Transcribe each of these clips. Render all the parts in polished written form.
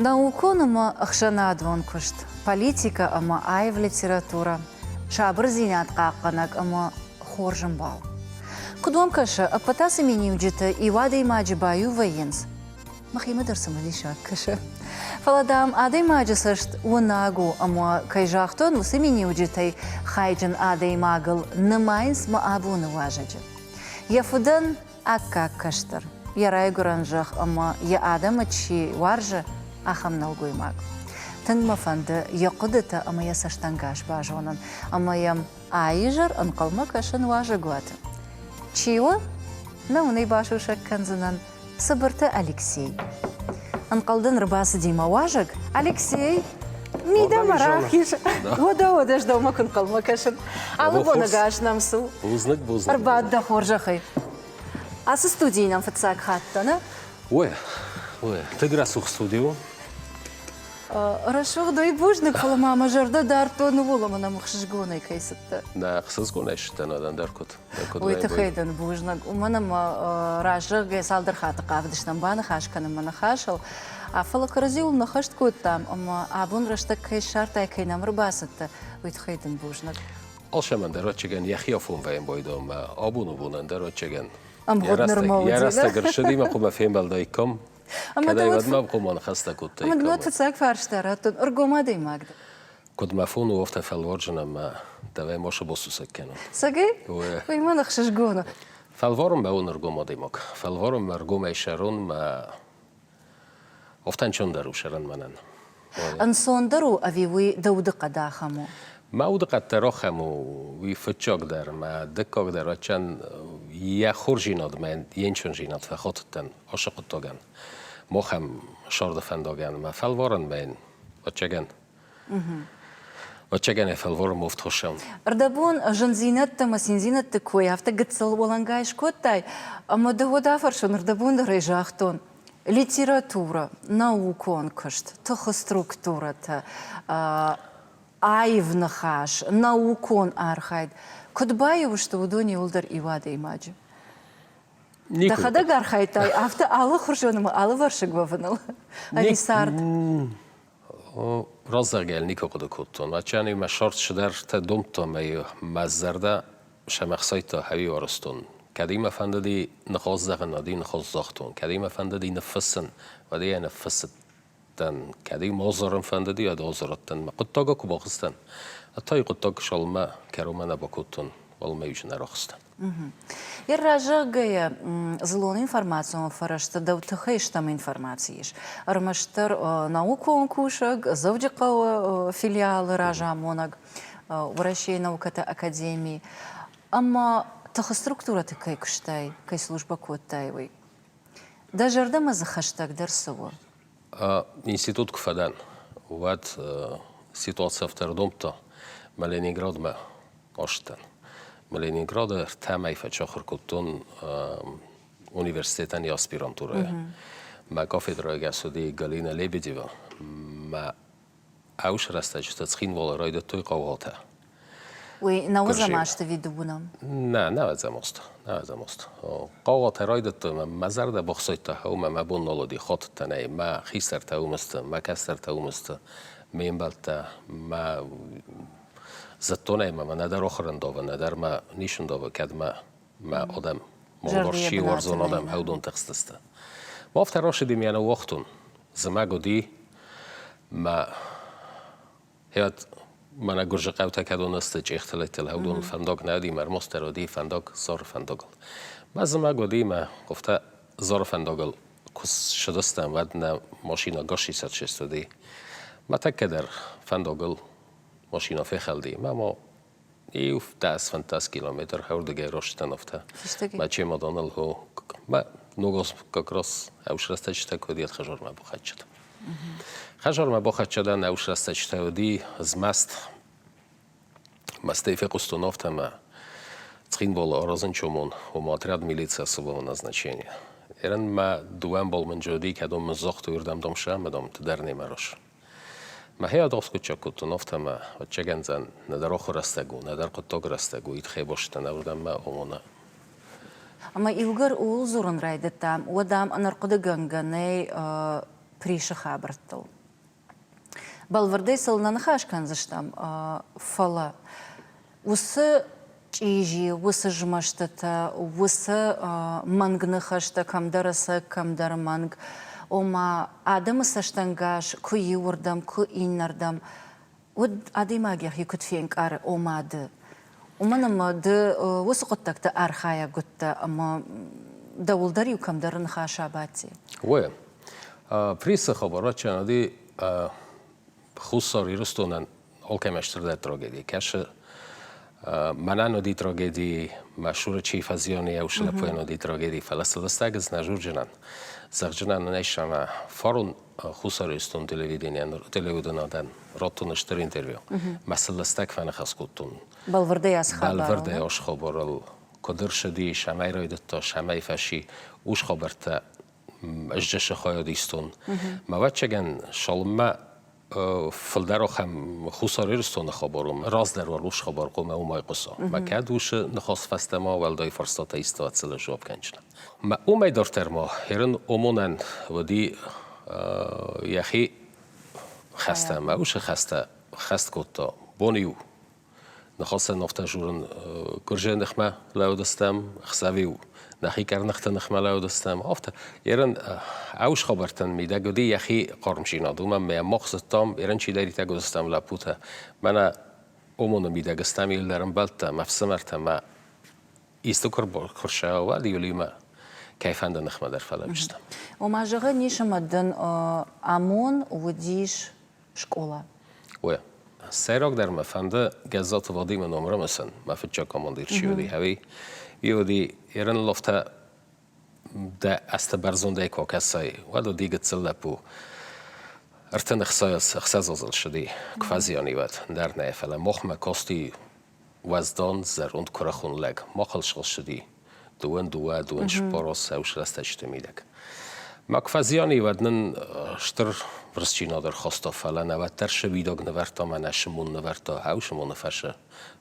Наукон ӕмӕ ӕхсӕнадон куыст, политикӕ ӕмӕ аив литературӕ, сабырдзинад хъахъхъӕнӕг ӕмӕ хорз ӕмбал. Куыд уӕм кӕсы, ӕппӕт ацы миниуджытӕ иу адӕймаджы баиу вӕййынц? Мӕхимӕ дӕр цымыдисаг кӕсы. Фӕлӕ, дам, адӕймаджы цӕст уынаг у ӕмӕ, кӕй загътон, уыцы миниуджытӕй хайджын адӕймагыл нымайынц мӕ абоны уазӕджы. Йӕ фыдӕн аккаг кӕстӕр, йӕ райгуырӕн зӕхх ӕмӕ йӕ адӕмы чи уарзы, ахӕм нӕлгоймаг. Тынг мӕ фӕнды йӕ хъуыдытӕ ӕмӕ йӕ цӕстӕнгас базонын ӕмӕ йӕм а-изӕр ӕнхъӕлмӕ кӕсын уазӕгуаты. Чи у? Нӕ уын ӕй басусӕг кӕндзынӕн. Цыбырты Алексей. Ӕнхъӕлдӕн ӕрбацыди мӕ уазӕг. Алексей, мидӕмӕ рахиз. Уӕдӕ, уӕдӕ, ӕз дӕумӕ куы нхъӕлмӕ кӕсын. Алы бон ӕгас нӕм цу. Бузныг, бузныг. Ӕрбад дӕ хорзӕхӕй. Ацы студийы нӕм фыццаг хатт дӕ, нӕ? Ой, ой, тынг рӕсугъд студи у. Рӕсугъд уый бузныг, фӕлӕ ма мӕ зӕрдӕ дардтон ууыл, ӕмӕ нӕм ӕхсызгонӕй кӕй цыдтӕ. Нӕ, ӕхсызгонӕй сыдтӕн, ӕндӕр куыд. Уый тыххӕй дын бузныг, уымӕн ӕмӕ раззӕггӕй цалдӕр хатты хъавыдыстӕм баныхас кӕнынмӕ ныхасыл, фӕлӕ кӕрӕдзиуыл ныхӕст кодтам ӕмӕ абон рӕстӕг кӕй ссардтай, кӕй нӕм ӕрбацыдтӕ, уый тыххӕй дын бузныг. Алцӕмӕн дӕр ӕвӕццӕгӕн йӕхи афон вӕййын байдоммӕ, абоны бонӕн дӕр ӕвӕццӕгӕн. Ӕмгъуыд нырма уыди. Йӕ рӕстӕг ӕрцыди мӕ хъуамӕ фембӕлдаиккам. Кӕдӕй уӕдмӕ хъуамӕ ныхӕстӕ кодтаиккам. Ӕмӕ дын фыццаг фарста радтон, ӕргом адӕймаг дӕ. Куыд мӕ фон у, афтӕ фӕлварджын ӕмӕ дӕуӕй машы басусӕг кӕнон. Сагай? Уый мӕн ӕхсызгон у. Фӕлварын мӕ уын ӕргом адӕймаг. Фӕлварын мӕ ӕргомӕй сӕрон мӕ афтӕ ӕнцондӕр у сӕрӕн мӕнӕн. Ӕнцондӕр у ӕви уый дӕ удыхъӕд ахӕм у? Мӕ удыхъӕд дӕр ахӕм у, уый фыццаг дӕр, мӕ дыккаг дӕр ачан йӕ хорздзинад мӕ йе нцондзинад фӕхатыдтӕн ацы хъуыддагӕн. Махӕм сӕрды фӕндагӕн мӕ фӕлварӕн мӕ ӕвӕццӕгӕн Ӕвӕццӕгӕн фӕлварӕм офтхуссӕн. Ӕрдӕбон зындзинӕдтӕ ӕмӕ циндзинӕдты кой афтӕ гыццыл уӕлӕнгай скодтай, ӕмӕ дӕ уӕд афӕрсон, ӕрдӕбон дӕр ӕй загътон. Литературӕ, наукон куыст, тыхы структурӕтӕ, аив ныхас, наукон архайд куыд баиу сты, уыдон иуылдӕр иу адӕймаджы. Дӕхӕдӕг архайдтай афтӕ алыхуызон ӕмӕ алывӕрсыг уӕвыныл ӕви цард? Раззагӕй никуы хъуыды кодтон. Ачани мӕ сӕрд цыдӕртӕ домдта ӕмӕ мӕ зӕрдӕ сӕм ӕхсайдта хӕви арӕзтон. Кӕд-и мӕ фӕндыди ныхас зӕгъын, уӕд-и ныхас загътон. Кӕд-и мӕ фӕндыди ныффыссын, уӕд ӕй ныффыссыдтӕн. Кӕд-и мӕ азарын фӕндыди, уӕд азарыдтӕн. Мӕ хъуыддагӕй куы бахызтӕн, уӕд та и хъуыддаг цалынмӕ кӕронмӕ нӕ бакодтон, уалынмӕ иу нӕ рахызтӕн. Йӕ разӕггӕйӕ дзыллон информацион фӕрӕзты дӕу тыххӕй стӕм информаци ис. Ӕрмӕстдӕр наукон кусӕг, Дзӕуджыхъӕуы филиалы разамонӕг, Уӕрӕсейы наукӕты академийы ӕмӕ тыхы структурӕты кӕй куыстай, кӕй службӕ кодтай, уый. Дӕ зӕрдӕмӕ дзы хӕстӕгдӕр цы у? Институт куы фӕдӕн, уӕд ситуаци афтӕ ӕрдомдта, мӕ Ленинградмӕ ацыдтӕн. Мӕ Ленинграды ӕртӕ мӕй фӕчахуыр кодтон университетӕн йӕ аспирантурӕйы. Мӕ кафедрӕйы гӕс уыди Галина Лебедева. Мӕ ӕвс рӕстӕджытӕ Цхинвалы райдыдтой хъаугъатӕ. Уый нӕуӕдзӕм азты ӕви дыууынӕм? Нӕ, нӕуӕдзӕм азты. Нӕуӕдзӕм азты. Хъаугъатӕ райдыдтой, мӕ мӕ зӕрдӕ бахсайдта, уымӕ мӕ бон нал уыди, хатыдтӕн ӕй, мӕ хистӕртӕ уым сты, мӕ кӕстӕртӕ уым сты, ме мбӕлттӕ, мӕ зыдтон ӕй, мӕ нӕдӕр охырӕндавы, нӕдӕр мӕ нисындавы, кӕд мӕ мӕ адӕм, мӕ чи уарзон адӕм хӕудон тыхстысты. Ма афтӕ рацыди мӕ ныууагътон. Зымӕг уыди, мӕ Хӕд мӕнӕ Гуырдзыхъӕутӕ кӕдон сты чъехтылӕттыл, уыдон фӕндаг нӕ уыди, ӕрмӕстдӕр уыди фӕндаг Зары фӕндагыл. Мӕ зымӕг уыди, мӕ афтӕ Зары фӕндагыл куы ссыдыстӕм, уӕд нӕ машинӕ гасисӕт сыстади. Мӕ тӕккӕ дӕр фӕндагыл машинӕ фехӕлди. Мӕ ма иу дӕс-фӕнддӕс километр хӕрдыгӕй растӕн афтӕ. Мӕ чемоданыл хо мӕ ног как раз ӕвсрӕстӕджытӕ куы уыди, хӕдзармӕ бахӕццӕ. Хӕдзармӕ бахӕццӕ дӕн, ӕвсрӕстӕджытӕ уыди змӕст. Мӕстӕй фехъуыстон афтӕ ӕмӕ Цхинвалы аразын чомон, ома отряд милиции особого назначения. Ерын мӕ дыууӕ ӕмбал мын уыди, кӕдон мын загътой, уырдӕм дам сӕ ӕмӕ дам ты дӕр немӕ рос. Мӕхи ӕдоскъуыддзаг кодтон афтӕ ӕмӕ ӕвӕццӕгӕн нӕдӕр охы рӕстӕг у, нӕдӕр хъуыддаг рӕстӕг у, итхӕй бастӕн ӕвӕрдӕм мӕ омона. Ӕмӕ иугӕр ууыл дзурын райдыдтам, уӕд ам ӕнӕрхъуыдыгӕнгӕ нӕй. Присы хабӕрттыл. Бӕлвырдӕй сыл нӕ ныхас кӕндзыстӕм, фӕлӕ уыцы чъизи, уыцы змӕстытӕ, уыцы мӕнг ныхӕстӕ кӕмдӕр ӕцӕг, кӕмдӕр мӕнг, ома адӕмы цӕстӕнгас куы иуырдӕм, куы иннӕрдӕм, уӕд адӕймаг йӕхи куыд фенкъары, ома ды. Уымӕн ӕмӕ ды уыцы хъуыддӕгты архайӕг уыдтӕ ӕмӕ дӕуыл дӕр иу кӕмдӕр ныхас абадти. Уе. Присы хабар ачӕнади Хуссар Ирыстонӕн алкӕмӕ стырдӕр трагеди кӕсы. Мӕнӕн уыди трагеди, мӕ цуры чи фӕзиан, йӕ уыцы лӕппуйӕн уыди трагеди, фӕлӕ сылыстӕг ӕз нӕ дзурджынӕн. Зӕгъджынӕн ын ӕй ӕмӕ фарон Хуссар Ирыстон телевиденийӕн, телеуынынадӕн радтон стыр интервью. Мӕ сылыстӕг фӕныхас кодтон. Бӕлвырдӕй ацы хабарыл? Бӕлвырдӕй ацы хабарыл. Куыд ӕрцыди, цӕмӕй райдыдта, цӕмӕй фӕци, ус хабӕрттӕ ӕз хайад истон. Мӕ ӕвӕццӕгӕн, цалынмӕ фылдӕр ахӕм Хуссар Ирыстоны хабар у, раздӕр уал ус хабар хъуамӕ уымӕй хъуыса. Мӕ кӕд усы ныхас фӕстӕмӕ уӕлдай фарстатӕ исты ацылы жуапп кӕнджынӕн. Мӕ уымӕй дарддӕр ма ерын ОМОНӕн уыди йӕхи хӕстӕ, мӕ усы хӕстӕ хӕст кодта бон-иу Ныхасӕн афтӕ дзурын, гуырдзыйы ныхмӕ лӕудыстӕм, ӕхсӕв-иу нӕхи къӕрныхты ныхмӕ лӕудыстӕм, афтӕ. Ерын ӕус хабӕрттӕн мидӕг уыди йӕхи хъармдзинад, уымӕн ӕмӕ мах зыдтам, ерын чидӕриддӕр уыдыстӕм лӕппутӕ. Мӕнӕ ОМОН-ы мидӕг стӕм иуылдӕр ӕмбӕлттӕ, мӕ фсымӕртӕ, мӕ исты куы рцӕуа, уӕд иу кӕй фӕнды ныхмӕ дӕр фӕлӕудзыстӕм. Ома, зӕгъӕн ис, ӕмӕ дын ОМОН уыдис скъола. Уе. Сӕйрагдӕр мӕ фӕнды Гӕззаты Вадимы ном рымысын, мӕ фыццаг командир чи уыди, ӕви уыди ерын лофтӕ дӕ азты бӕрзондӕй куы акӕсай, уӕд уыди гыццыл лӕппу. 36 азыл ссыди, куы фӕзиан и, уӕд. Дӕр нӕ, фӕлӕ махмӕ касти уӕздан зӕронд куырыхон лӕг. Махыл схуыссыди дыууын дыууӕ, дыууын цыппор рӕстӕджыты мидӕг. Мӕ куы фӕзиан и, уӕд нын стыр рысчинад ӕрхаста, фӕлӕ нӕ уӕддӕр сывидаг нывӕрдта мӕ нӕ сымон нывӕрдта, ау сымоны фӕсы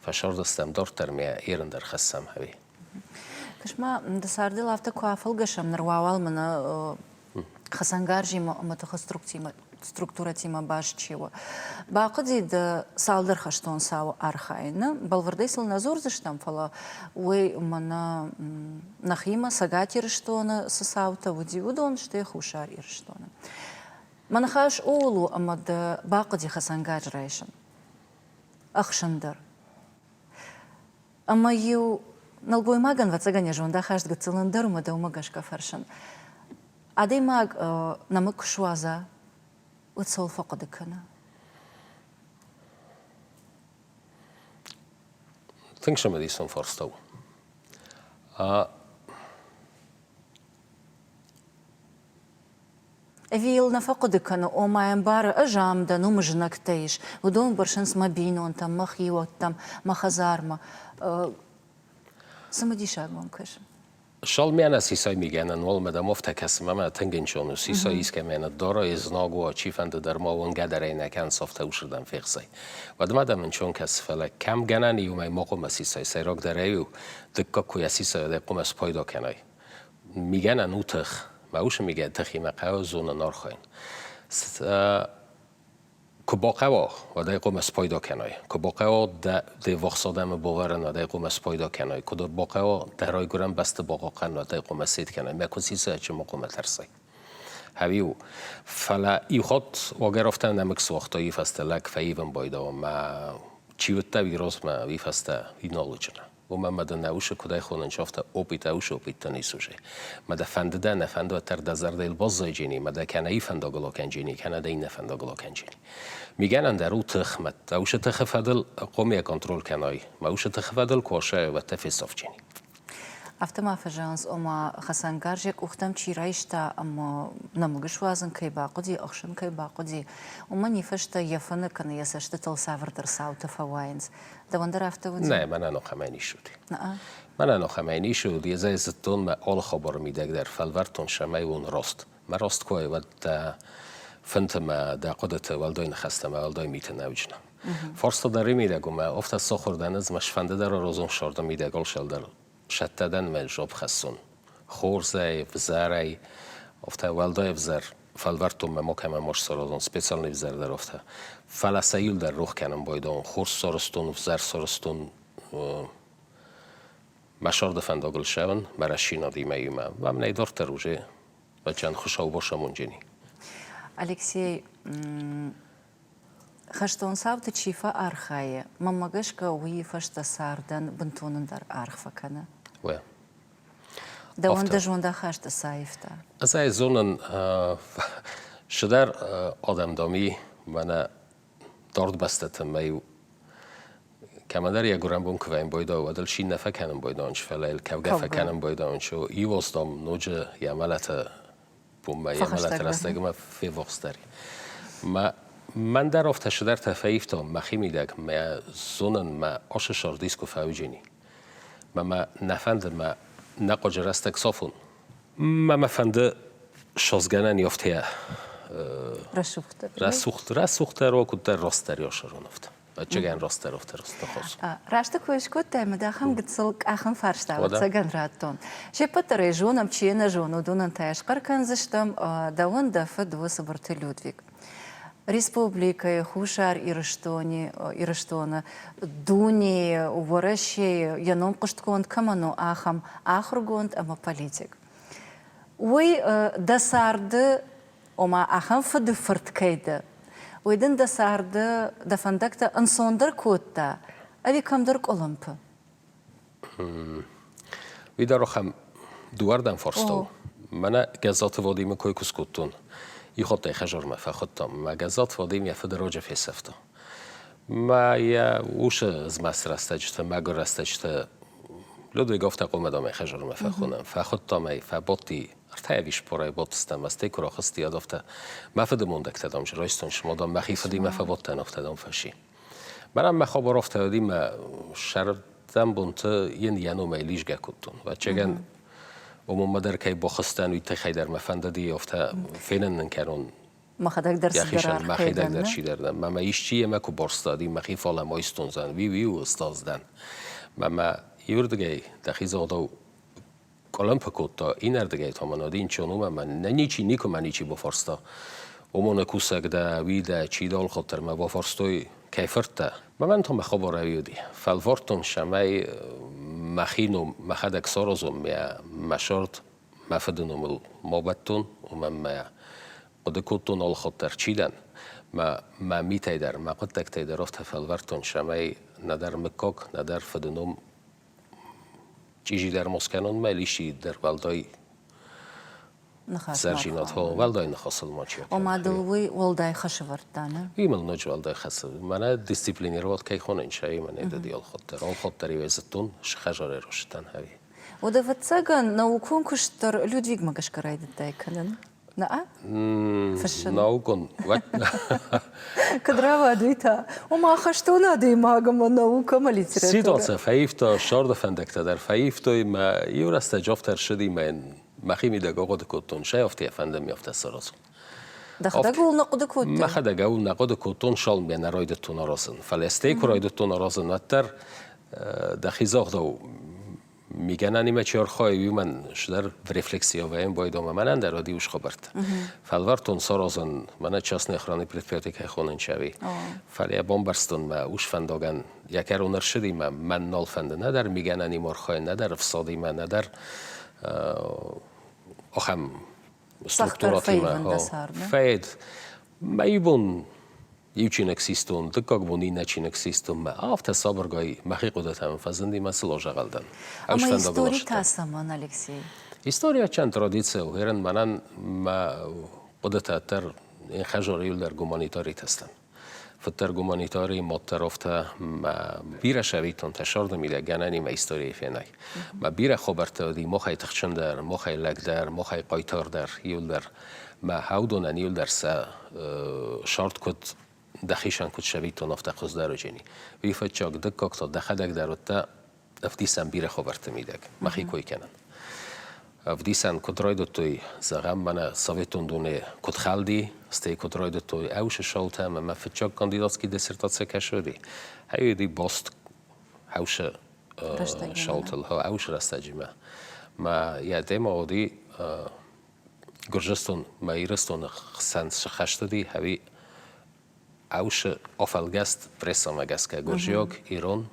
фӕсардыстӕм дарддӕр мӕ ерын дӕр хӕссӕм ӕви. Кӕс-ма, ды цардыл афтӕ куы афӕлгӕсӕм, ныр уал мӕнӕ хӕцӕнгарзимӕ ӕмӕ тыхы структурӕтимӕ баст чи у. Бахъуыди дӕ цалдӕр хӕстон цауы архайын. Бӕлвырдӕй сыл нӕ дзурдзыстӕм, фӕлӕ уый мӕнӕ нӕхимӕ Цӕгат Ирыстоны цы цаутӕ уыди, уыдон, стӕй Хуссар Ирыстоны. Мӕ ныхас ууыл у, ӕмӕ дӕ бахъуыди хӕцӕнгарз райсын. Ӕхсын дӕр. Ӕмӕ-иу нӕлгоймагӕн, ӕвӕццӕгӕн, йӕ зондахаст гыццыл ӕндӕр у, ӕмӕ дӕумӕ гӕсгӕ фӕрсын. Адӕймаг нӕмыг куы суадза, уӕд цӕуыл фӕхъуыды кӕны? Тынг цымыдисон фарста у. Ӕви йыл нӕ фӕхъуыды кӕны, ома йӕм бары, ӕз ам дӕн, уым знӕгтӕ ис, уыдон бырсынц мӕ бинонтӕм, мӕ хиуӕттӕм, мӕ хӕдзармӕ. Цымыдисаг мӕм кӕсы. Шалмӕнӕ сисай мигӕнӕн уал мӕ дӕм афтӕ кӕсы, мӕ тынг ӕнцон у. Сисай искӕмӕн дара, знаг уа, чифӕнды дӕр ма уынгӕ дӕр ӕй нӕ кӕныс, афтӕ усырдӕм фехсай. Уӕд ма дӕм ӕнцон кӕсы, фӕлӕ кӕм гӕнӕн и, уымӕй ма хъуамӕ сисай, сӕйрагдӕр ӕй у, дыккаг куы йӕ сисай, уӕд ӕй хъуамӕ спайда кӕнай. Мигӕнӕн у тых. Мӕ усы мигӕ тыхимӕ хъӕуы зонын архайын. Куы бахъӕуа, уӕд ӕй хъуамӕ спайда кӕнай. Куы бахъӕуа дӕ де ввахс адӕмы бавӕрын, уӕд ӕй хъуамӕ спайда кӕнай. Куы бахъӕуа дӕ райгуырӕн бӕсты бахъахъхъӕнын, уӕд ӕй хъуамӕ сед кӕнай. Мӕ куы сисай, чи ма хъуамӕ тӕрсай. Ӕви у. Фӕлӕ иу хатт уагӕр афтӕ нӕмыг суагъта, уый фӕстӕ лӕг фӕивын байдауа мӕ чи уыдта, уый размӕ, уый фӕстӕ, уый нал уыджына. Уымӕ ӕмӕ дын нӕ усы куыдӕй хонынц, афтӕ опитӕ усы опиттӕ ницы усе. Мӕ дӕ фӕнды дӕ, нӕ фӕнды, уӕддӕр дӕ зӕрдӕйыл баззайджени, мӕ дӕ кӕнӕ и фӕндагыл акӕнджени, кӕнӕ дӕ иннӕ фӕндагыл акӕнджени. Мигӕнӕн дӕр у тых, мӕ дӕ усы тыхы фӕдыл хъомийӕ контроль кӕнай, мӕ усы тыхы фӕдыл куы асайай, уӕд дӕ фесафджени. Афтӕ ма фӕзӕгъынц, ома хӕцӕнгарз йӕ къухтӕм чи райста ӕмӕ нӕмыг суадзын кӕй бахъуыди, ӕхсын кӕй бахъуыди, уымӕн йӕ фӕстӕ йӕ фыны кӕнӕ йӕ цӕстытыл цавӕрдӕр цаутӕ фӕуайынц. Дӕуӕн дӕр афтӕ уыди? Нӕ, мӕнӕн ахӕмӕй ницы уыди. Мӕнӕн ахӕмӕй ницы уыди. Ӕз ӕй зыдтон, мӕ алы хабары мидӕг дӕр фӕлвӕрдтон, цӕмӕй уон раст. Мӕ раст куы уай, уӕд дӕ фынты мӕ дӕ хъуыдыты уӕлдай ныхӕстӕ мӕ уӕлдай миты нӕ уыдзынӕ. Фарста дӕр мидӕг у, мӕ афтӕ сахуыр дӕн ӕз, мӕ сфӕнды дӕр аразон сӕрды мидӕг алцӕуыл дӕр сӕттӕ дӕн мӕ жопп хӕссон. Хорзӕй, ӕвзӕрӕй, афтӕ уӕлдай ӕвзӕр. Фӕлвӕрдтон мӕ макӕмӕн ма саразон специальный ӕвзӕр дӕр афтӕ. Фӕлӕ сӕ иу дӕр рох кӕнын байдайон. Хорз сарӕзтон, ӕвзӕр сарӕзтон. Мӕ сӕрды фӕндагыл ссӕуын, мӕ рӕсинадимӕ иумӕ. Мӕнӕй дарддӕр уже бӕчӕн Хуыцау басамонджени. Алексей, хӕстон цауты чи фӕархайы, мӕнмӕ гӕсгӕ, уый фӕстӕ цардӕн бынтон ӕндӕр аргъ фӕкӕны. Уӕ. Дӕуӕн дӕ зондахаст цы аивта? Ӕз ӕй зонын, цыдӕр адӕм дам и, мӕнӕ дард бӕстӕты мӕ-иу кӕмӕндӕр йӕ гуырӕн бон куы вӕййын байдайы, уӕд ыл цин нӕ фӕкӕнын байдайынц, фӕлӕ йыл кӕугӕ фӕкӕнын байдайынц. Иу аз, дам, ноджы йӕ мӕлӕты бонмӕ, йӕ мӕлӕты рӕстӕгмӕ феввахсдӕр. Мӕ мӕн дӕр афтӕ цыдӕртӕ фӕивтон мӕхимидӕг, мӕ зонын, мӕ ацы сӕрд искуы фӕуыджени. Мӕ мӕ нӕ фӕнды мӕ нӕ хъуаджы рӕстӕг сафун. Мӕ мӕ фӕнды созгӕнӕн ёфтӕ рӕсугъддӕр. Рӕсугъд, рӕсугъддӕр о, куддӕр растдӕр ёсарон ӕфтӕ. Ӕччегӕн растдӕр ӕфтӕ растдӕр. Раст куы скодтай, ӕмӕ дӕ ахӕм гыццыл къахын фарста ӕвӕццӕгӕн радтон. Се ппӕт дӕр ӕй зонӕм, чи йӕ нӕ зоны, уыдонӕн та йӕ схъӕр кӕндзыстӕм. Дӕуӕн дӕ фыд у Цыбырты Людвиг. Республикӕйы, Хуссар Ирыстоны, Ирыстоны, дунейы, Уӕрӕсейы йӕ ном хъуыстгонд кӕмӕн у, ахӕм ахуыргонд ӕмӕ политик. Уый дӕ царды, ома ахӕм фыды фырт кӕй дӕ, уый дын дӕ царды дӕ фӕндӕгтӕ ӕнцондӕр кодта ӕви кӕмдӕр къуылымпы? Уый дӕр ахӕм дыууӕрдӕм фарста у. Мӕнӕ Гӕззаты Вадимы кой куы скодтон, иу-хаттӕй хӕдзармӕ фӕхуыдтам. Мӕ Гӕззаты Вадим йӕ фыды раджы фесӕфта. Мӕ йӕ усы змӕст рӕстӕджыты, мӕгуыр рӕстӕджыты Людвиг афтӕ хъуамӕ дам ӕй хӕдзармӕ фӕхонӕм. Фӕхуыдтам ӕй, фӕбадти, ӕртӕ ӕви спорӕй бадтыстӕм, стӕй куы рахызти, уӕд афтӕ, мӕ фыды мондӕгтӕ, дам, райстон, цыма, дам, мӕхи фыдимӕ фӕбадтӕн, афтӕ, дам, фӕси. Мӕнӕн мӕ хабар афтӕ уыди, мӕ сӕрдӕнбонты йын йӕ номӕй лизгӕ кодтон. Ӕвӕццӕгӕн, уымӕ дӕр кӕй бахызтӕн, уый тыххӕй дӕр мӕ фӕндыди афтӕ фенын нын кӕнон. Мӕхӕдӕг дӕр цыдӕр Йӕхицӕн мӕхӕдӕг дӕр чидӕр дӕн. Мӕ мӕ исчи йемӕ куы барстади, мӕхи фалӕ ма истондзӕн, уи-уи ыстаздӕн. Мӕ мӕ иуырдыгӕй дӕхи загъдау къуылымпы кодта, иннӕрдыгӕй та мӕн уыди нчон уымӕ мӕ нӕ ничи, никуы мӕ ничи бафарста. Уымоны кусӕг дӕ, уый дӕ, чи дӕ алхатт мӕ бафарстой, кӕй фырт дӕ? Мӕнӕн та мӕ хабар ӕви уыди. Фӕлвӕрдтон, цӕмӕй мӕхи ном мӕхӕдӕг саразон, мӕ мӕ сӕрд мӕ фыды номыл ма бӕттон, уымӕн мӕ хъуыды кодтон алхатт дӕр, чи дӕн. Мӕ мӕ митӕй дӕр, мӕ хъуыддӕгтӕй дӕр афтӕ фӕлвӕрдтон, цӕмӕй нӕдӕр мыггаг, нӕдӕр фыды ном чъизидӕр ма скӕнон, исчи дӕр уӕлдай сӕрзинад, уӕлдай ныхасыл ма чи Ома дыл уый уӕлдай хӕс ӕвӕрдта, нӕ? Уый мыл ноджы уӕлдай хӕс. Мӕнӕ дисциплинироват кӕй хонын, сӕй мӕнӕ дӕ алхатдӕр. Алхатдӕр иу зыдтон, схӕзарӕй растӕн ӕви. Уӕдӕ, ӕвӕццӕгӕн, наукон куыст дӕр Людвигмӕ гӕсгӕ райдыдтай кӕнын. Нӕ? Фыссын. Наукон. Куыд рауад уый та? Ома хӕстон адӕймаг ӕмӕ наукӕ ӕмӕ литературӕ. Ситуаци фӕивта, сӕрды фӕндӕгтӕ дӕр фӕивтой. Мӕ иу рӕстӕджы афтӕ ӕрцыди, мӕ мӕхимидӕг ахъуыды кодтон, сӕ афтӕ йӕ фӕнды, ме афтӕ саразон. Дӕхӕдӕг ууыл нӕ хъуыды кодтай? Мӕхӕдӕг ӕуыл нӕ хъуыды кодтон, цалынмӕ нӕ райдыдтон аразын. Фӕлӕ стӕй куы райдыдтон аразын, уӕддӕр дӕхи загъдау Мигӕнӕнимӕ чи архайы, уымӕн цыдӕр рефлексия вӕййын байдомӕ. Мӕнӕн дӕр уыди ус хабӕрттӕ. Фӕлвӕрдтон саразын, мӕнӕ частный охраны предприятие кӕй хонын ӕви. Фӕлӕ йӕ бамбӕрстон, мӕ ус фӕндагӕн йӕ кӕрон ӕрцыди, мӕ мӕн нал фӕнды нӕдӕр мигӕнӕнимӕ архайын, нӕдӕр ӕфсадимӕ, нӕдӕр ахӕм структуратимӕ. Фӕйд. Мӕ бон Иу чиныг систон, дыккаг бон иннӕ чиныг систон мӕ афтӕ сабыргай мӕхи хъуыдытӕм фӕзынди мӕ сыл азӕгъӕл дӕн. Ӕмӕ истори та цӕмӕн, Алексей? История чан традиция у. Херен мӕнӕн мӕ хъуыдытӕ дӕр хӕзор иулдӕр гуманитаритӕ стӕм. Фыддӕр гуманитари, маддӕр афтӕ мӕ бирӕ сӕвиттонтӕ сӕрды мидӕг гӕнӕн мӕ историйы фенай. Мӕ бирӕ хабӕрттӕ уыди махӕй тыхджындӕр, махӕй лӕгдӕр, махӕй хъайтардӕр иулдӕр. Мӕ хӕудонӕн иулдӕр сӕ сӕрд куыд дӕхицӕн куыд сӕвиттон, афтӕ хуыздӕр уыджени. Уый фыццаг, дыккаг та дӕхӕдӕг дӕр уыдтӕ ӕвдисӕн бирӕ хабӕртты мидӕг, мӕхи кой кӕнын. Ӕвдисӕн куыд райдыдтой, зӕгъӕм, мӕнӕ советон дуне куыд хӕлди, стӕй куыд райдыдтой ӕусы саутӕ ӕмӕ мӕ фыццаг кандидатский диссертаци кӕсы уыди. Ай уыди баст ӕусы саутыл, ӕусы рӕстӕджимӕ. Мӕ йӕ тема уыди. Гуырдзыстон мӕ Ирыстоны хсӕн цы хӕст уыди, ӕви ӕусы афӕлгӕст прессӕмӕ гӕсгӕ гуырдзиаг, ирон,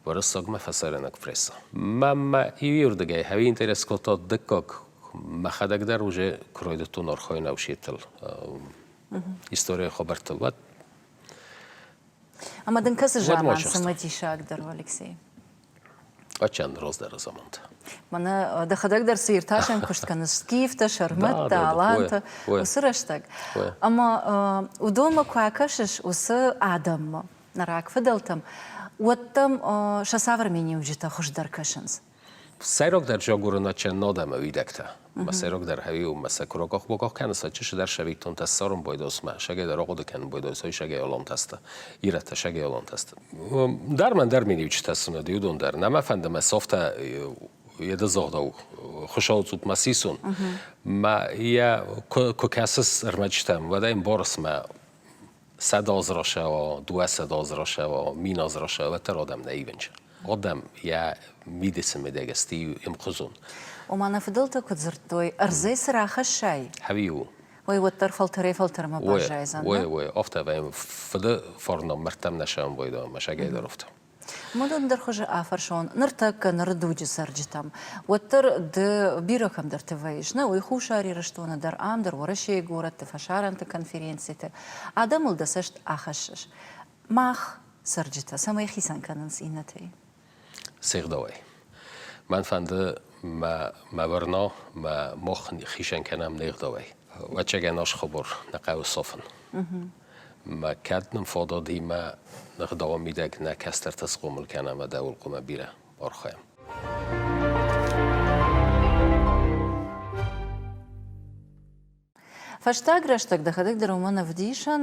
уырыссаг мӕ фӕсарӕйнаг прессӕ. Мӕнмӕ иуырдыгӕй ӕви интерес кодта дыккаг, мӕхӕдӕг дӕр уже куы райдыдтон архайын ӕусетыл историйы хабӕрттыл, уӕд Ӕмӕ дын кӕцы заман цымыдисагдӕр у, Алексей? Ачан раздӕры заманты. Мӕнӕ дӕхӕдӕг дӕр цы иртасӕн куыст кӕныс, скифтӕ, сӕрмӕттӕ, алантӕ, уыцы рӕстӕг. Ӕмӕ уыдонмӕ куы акӕсыс, уыцы адӕммӕ, нӕ рагфыдӕлтӕм, уӕд дӕм сӕ цавӕр миниуджытӕ хуыздӕр кӕсынц? Сӕйрагдӕр агурын ачан адӕмы уидӕгтӕ. Мӕ сӕйрагдӕр хӕви у, мӕ сӕ куы ракъах-бакъах кӕныс, а чысыдӕр сӕвиттонтӕ ссарын байдос мӕ, сӕгӕй дӕр ахъуыды кӕнын байдос, ой сӕгӕй алантӕсты, ирӕттӕ сӕгӕй алантӕсты. Дӕр мӕн дӕр миниуджытӕ сын уыди, уыдон дӕр. Нӕ мӕ фӕнды мӕ софтӕ йеды загъдау хуысау цъупмӕ сисон. Мӕ йӕ куы кӕсыс ӕрмӕджытӕм, уӕд ӕй ӕмбарыс мӕ 100 расӕуа, 200 расӕуа, 1000 расӕуа, уӕддӕр адӕм нӕ ивынч. Адӕм йӕ мидисы мидӕг сты ӕмхуызон. Ома нӕ фыдӕлтӕ куыд дзырдтой, ӕрдзӕй цы рахӕссай, Хӕви у. Уый уӕддӕр фӕлтӕрӕй-фӕлтӕрмӕ баззайдзӕн. Ой, ой, афтӕ вӕййы фыды фарнӕн мӕрдтӕм нӕ сӕмбойдӕ ӕмӕ сагӕй дӕр афтӕ. Уыдон дӕр хуызы афӕрсон, ныртӕккӕ ныры дуджы цӕрджытӕм, уӕддӕр ды бирӕ кӕмдӕрты вӕййыс, нӕ уый Хуссар Ирыстоны дӕр, ам дӕр, Уӕрӕсейы горӕтты, фӕсарӕнты конференциты. Адӕмыл дӕ цӕст ахӕссыс. Мах цӕрджытӕ цӕмӕй хицӕн кӕнынц иннӕтӕй? Се гъдауӕй. Мӕн фӕнды мӕ мӕ бӕрно, мӕ мох хицӕн кӕнӕм не гъдауӕй. Ӕцӕгӕн ас хабар нӕ хъӕуы сафын. Мӕ кӕд нын фадат и мӕ ӕгъдауы мидӕг нӕ кӕстӕртӕ схъомыл кӕнӕм ӕмӕ дӕуыл хъуамӕ бирӕ архайӕм. Фӕстаг рӕстӕг дӕхӕдӕг дӕр уымӕн ӕвдисӕн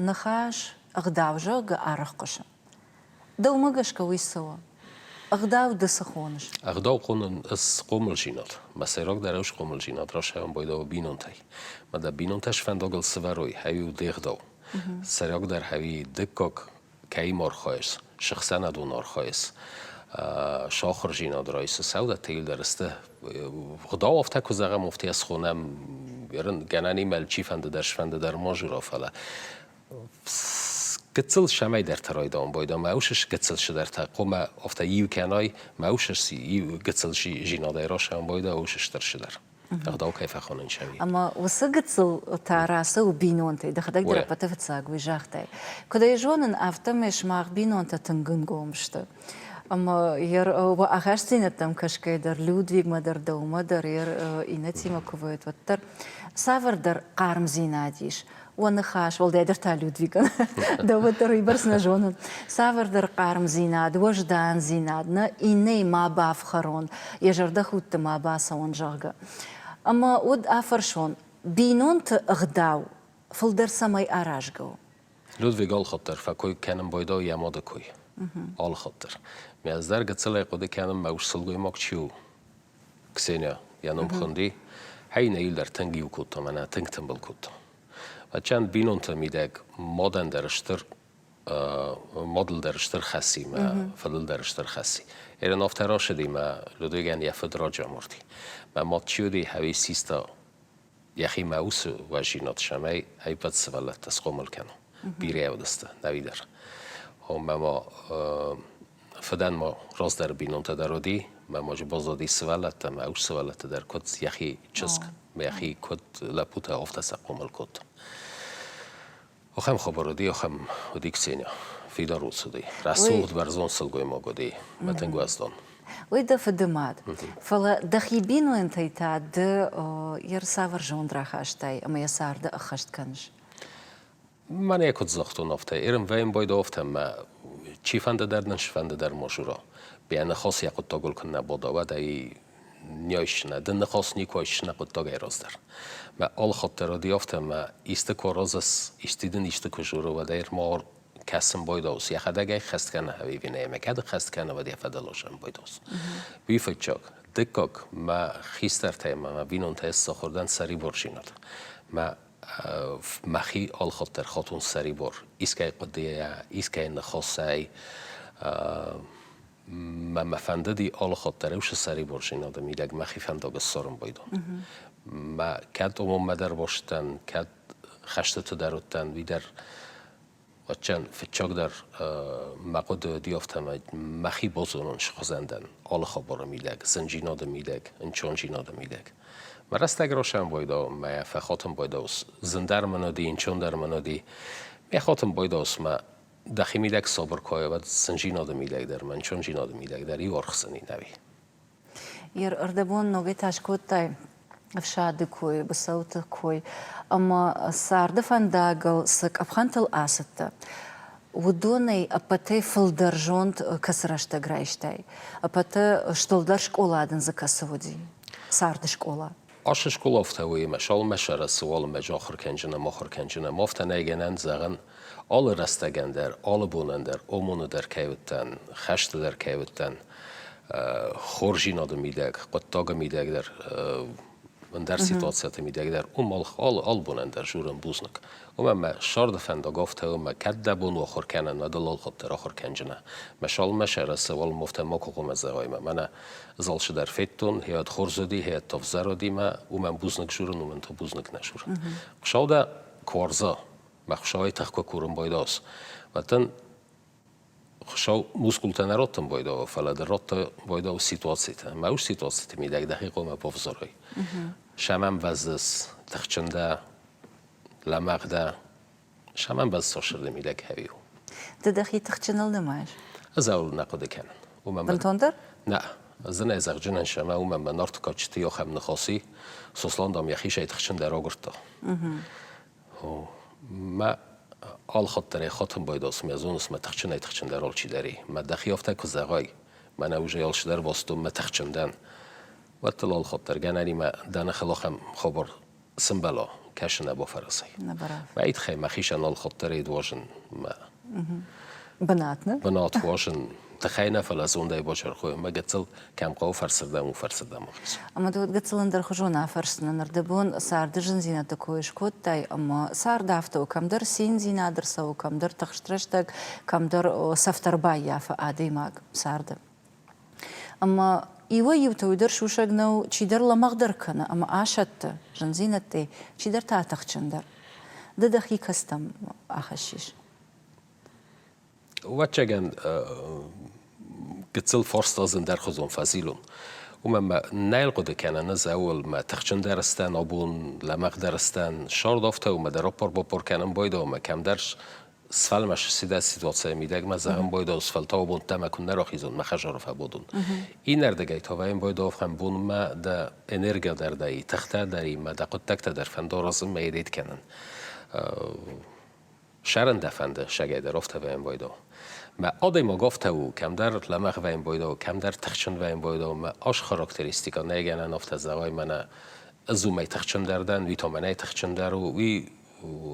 ныхас ӕгъдау, зӕгъгӕ, арӕх хъуысы. Дӕумӕ гӕсгӕ уый цы у? Ӕгъдау ды цы хоныс? Ӕгъдау хонын ӕз схъомылдзинад. Мӕ сӕйрагдӕр у схъомылдзинад расайӕн байдауы бинонтӕй. Мӕ дӕ бинонтӕ сфӕндагыл сывӕрой, хӕви у де гъдау. Сӕйрагдӕр хӕви дыккаг кӕимӕ архайыс, цы хсӕнадон архайыс, сахуырдзинад райсы, сӕудӕттӕ дӕр сты. Гъдау афтӕ куы зӕгъӕм, афтӕ йӕ схонӕм, гӕнӕн имӕ чифӕнды дӕр, сфӕнды дӕр ма жура, фӕлӕ гыццыл сӕмӕйдӕртӕ райдауын байдам, мӕ ус гыццыл цыдӕртӕ, хъуамӕ афтӕ иу кӕнай, мӕ ус иу гыццыл зинадӕй расайын байда, ус стыр цыдӕр. Ӕгъдау кӕй фӕхонын сӕви. Ӕмӕ уыцы гыццыл та рацӕуы бинонтӕй, дӕхӕдӕг дӕр ӕппӕты фыццаг уый загътай. Куыд ӕй зонын, афтӕмӕй сымах бинонтӕ тынг ӕнгом сты. Ӕмӕ йӕ ахастдзинӕдтӕм кӕсгӕйӕ дӕр, Людвигмӕ дӕр, дӕумӕ дӕр, йӕ иннӕтимӕ куы вӕййут, уӕддӕр цавӕрдӕр хъармдзинад ис уӕ ныхас, уӕлдайдӕр та Людвигӕн, дӕуӕн дӕр уыйбӕрц нӕ зонын, цавӕрдӕр хъармдзинад, уӕздандзинад, нӕ иннӕйы ма бафхӕрон, йӕ зӕрдӕхудты ма бацӕуон, зӕгъгӕ. Ӕмӕ уӕд афӕрсон, бинонты ӕгъдау фылдӕр цӕмӕй аразгӕ у? Людвиг алхатт дӕр фӕкой кӕнын байдау йӕ мады кой. Алхатт дӕр. Мӕ ӕз дӕр гыццылӕй хъуыды кӕнын, мӕ ус сылгоймаг чи у, Ксеня, йӕ ном хуынди, хӕй нӕ дӕр тынг иу кодта, мӕнӕ тынг тымбыл кодта. Ачан бинонты мидӕг мадӕн дӕр стыр мадыл дӕр стыр хӕс и, мӕ фыдыл дӕр стыр хӕс и. Ерын афтӕ рацыди, мӕ Людвигӕн йӕ фыд раджы амарди. Мӕ мад чи уыди, хӕви систа йӕхимӕ уыцы уӕззинад, цӕмӕй ӕппӕт сывӕллӕттӕ схъомыл кӕна. Бирӕ уыдысты, нӕуи дӕр. Омӕ ма фыдӕн ма раздӕр бинонтӕ дӕр уыди, мӕ ма баззади сывӕллӕттӕ, мӕ ус сывӕллӕттӕ дӕр куыд йӕхи чызг, йӕхи куыд лӕппутӕ, афтӕ сӕ хъомыл кодта. Ахӕм хабар уыди, ахӕм уыди Ксеня. Фидар ус уыди. Рӕсугъд, бӕрзонд сылгоймаг уыди, мӕ тынг уӕздан. Уый дӕ фыды мад. Фӕлӕ дӕхи бинонтӕй та ды йӕ цавӕр зонд рахастай ӕмӕ йӕ царды ӕххӕст кӕныс? Мӕнӕ куыд загътон, афтӕ Ирынвӕйын байдофтӕ мӕ чифӕнды дӕр нын сфӕнды дӕр мажура. Йӕ ныхас йӕ хъуыддагыл куыннӕ бада, уӕд ӕй не айсдзынӕ. Ды ныхас никуы айсдзынӕ хъуыддагӕй раздӕр. Мӕ алыхатт дӕр уыди афтӕ, мӕ исты куы аразыс, исты дын исты куы дзуры, уӕд ӕй ма кӕсын байдаус. Йӕхӕдӕг ӕй хӕст кӕны ӕви нӕ, ӕмӕ кӕд хӕст кӕны, уӕд йӕ фӕдыл ӕзӕн байдаус. Уый фыццаг. Дыккаг, мӕ хистӕртӕй ӕмӕ мӕ бинонтӕй сахуыр дӕн сӕрибардзинад. Мӕ мӕхи алхатт дӕр хатун сӕрибар искӕй хъуыдыйӕ, искӕй ныхасӕй. Мӕ мӕ фӕндыди алы хатт дӕр уыцы сӕрибардзинады мидӕг мӕхи фӕндаг ссарын байдон. Мӕ кӕд омонмӕ дӕр бастдӕн, кӕд хӕстыты дӕр уыдтӕн, уый дӕр Ӕвӕццӕгӕн, фыццагдӕр мӕ хъуыды уыди афтӕмӕй, мӕхи базонын схуызӕн дӕн алы хабары мидӕг, зындзинады мидӕг, ӕнцондзинады мидӕг. Мӕ рӕстӕг росӕн байдау, мӕ фӕхатын байдау, зындӕр мын уыди, ӕнцондӕр мын уыди. Мӕ хатын байдау, мӕ дӕхи мидӕг сабыр куы уай, уӕд зындзинады мидӕг дӕр, мӕ ӕнцондзинады мидӕг дӕр иу аргъ цыни нӕуи. Ӕрдӕбон ногӕй та скодтай ӕфсады кой, быцӕуты кой ӕмӕ царды фӕндагыл цы къӕпхӕнтыл ацыдтӕ, уыдонӕй ӕппӕтӕй фылдӕр зонд кӕцы рӕстӕг райстай? Ӕппӕты стылдӕр скъола дын дзы кӕцы уыди? Царды скъола. Ашы скъола афтӕ у, ӕмӕ цалынмӕ сӕрӕцы, уалынмӕ ахуыр кӕнджын ӕмӕ ахуыр кӕнджын ӕмӕ афтӕ нӕй гӕнӕн зӕгъӕн, алы рӕстӕгӕн дӕр, алы бонӕн дӕр ОМОН-ы дӕр кӕй уыдтӕн, хӕсты дӕр кӕй уыдтӕн, хорздзинады мидӕг, хъуыддагы мидӕг дӕр, ӕндӕр ситуацияты мидӕг дӕр, уым алы, алы бонӕн дӕр журын бузныг. Уымӕн мӕ сӕрды фӕндаг афтӕ у, мӕ кӕд дӕ бон у ахуыр кӕнын, уӕд ыл алхатт дӕр ахуыр кӕнджынӕ. Мӕ салынмӕ сӕрӕцы, уалынмӕ афтӕ макуы хъуамӕ зӕгъай мӕ мӕнӕ залшы дӕр федтон, хиад хорз уыди, хиад та ӕвзӕр уыди мӕ уымӕн бузныг журын, уымӕн та бузныг нӕ журын. Хуыцау дӕ куы уарза, мӕ Хуыцауӕй тых куы курын байдауыс, уӕд дын Хуыцау мускултӕ нӕ раттын байдауы, фӕлӕ дын радта байдауы ситуацитӕ. Мӕ уыцы ситуациты мидӕг дӕхи хъуамӕ бавзарай. Сӕмӕн бӕззыс, тыхджын дӕ, лӕмӕгъ дӕ, сӕмӕн бӕззыс сырды мидӕг хӕви у. Ды дӕхи тыхджыныл нымайыс? Ӕз ауыл нӕ хъуыды кӕнын. Уымӕн Бынтондӕр? Нӕ. Зынӕй зӕгъджынӕн сӕмӕ уымӕн мӕ Нарты кадджыты ахӕм ныхас и, Сослан, дам, йӕхицӕй тыхджындӕр агуырдта. Мӕ алхатт дӕр ӕй хатын байдас, мӕ зоныс, мӕ тыхджынӕй-тыхджындӕр алчидӕр и. Мӕ дӕхи афтӕ куы зӕгъай, мӕнӕ уже алчидӕр базыдтон, мӕ тыхджын дӕн, уӕд дыл алхатт дӕр гӕнӕн и мӕ дӕ ныхыл ахӕм хабар сымбӕла, кӕсы нӕ бафӕразай. Мӕ тыххӕй мӕхицӕн алхатт дӕр ӕй уарзын мӕ Бынат, нӕ? Бынат уарзын. Тыхӕй нӕ, фӕлӕ зондӕй бачархой. Мӕ гыццыл кӕм хъӕуы фӕрсырдӕм, у фӕрсырдӕм ахиз. Ӕмӕ ды гыццыл ӕндӕрхуызон афӕрсдзынӕ. Ӕрдӕбон царды зындзинӕдты кой скодтай, ӕмӕ цард афтӕ у, кӕмдӕр циндзинад ӕрцӕуы, кӕмдӕр тыхст рӕстӕг, кӕмдӕр цӕфтӕ ӕрбаййафы адӕймаг царды. Ӕмӕ иуӕй-иутӕ уый дӕр сусӕг нӕу, чидӕр лӕмӕгъдӕр кӕны ӕмӕ асӕтты зындзинӕдтӕй, чидӕр та тыхджындӕр. Ды дӕхи кӕцытӕм ахӕссис? Ӕвӕццӕгӕн, гыццыл фарста ӕндӕрхуызон фӕзилон. Уымӕн мӕ нӕ хъуыды кӕнын ӕз ӕуыл мӕ тыхджындӕр сдӕн абон, лӕмӕгъдӕр сдӕн. Сӕрд афтӕ у, мӕ дӕр аппар-баппар кӕнын байдау, мӕ кӕмдӕр сфӕлмӕсыдӕ ситуацийы мидӕг мӕ зӕгъын байдау, сфӕлтау бонтӕ мӕ куыннӕ рахизон, мӕ хӕдзары фӕбадон. Иннӕрдыгӕй та вӕййын байдау ахӕм бонмӕ дӕ энергия дӕр дӕ и, тыхтӕ дӕр и, мӕ дӕ хъуыддӕгтӕ дӕр фӕнды аразын, мӕ едет кӕнын. Сӕрын дӕ фӕнды, сӕгӕй дӕр афтӕ вӕййын байдау. Мӕ адӕймаг афтӕ у, кӕмдӕр лӕмӕгъ вӕййын байдау, кӕмдӕр тыхджын вӕййын байдау, мӕ ас характеристикӕ нӕй гӕнӕн афтӕ зӕгъай, мӕнӕ ӕз уымӕй тыхджындӕр дӕн, уый та мӕнӕй тыхджындӕр у, уый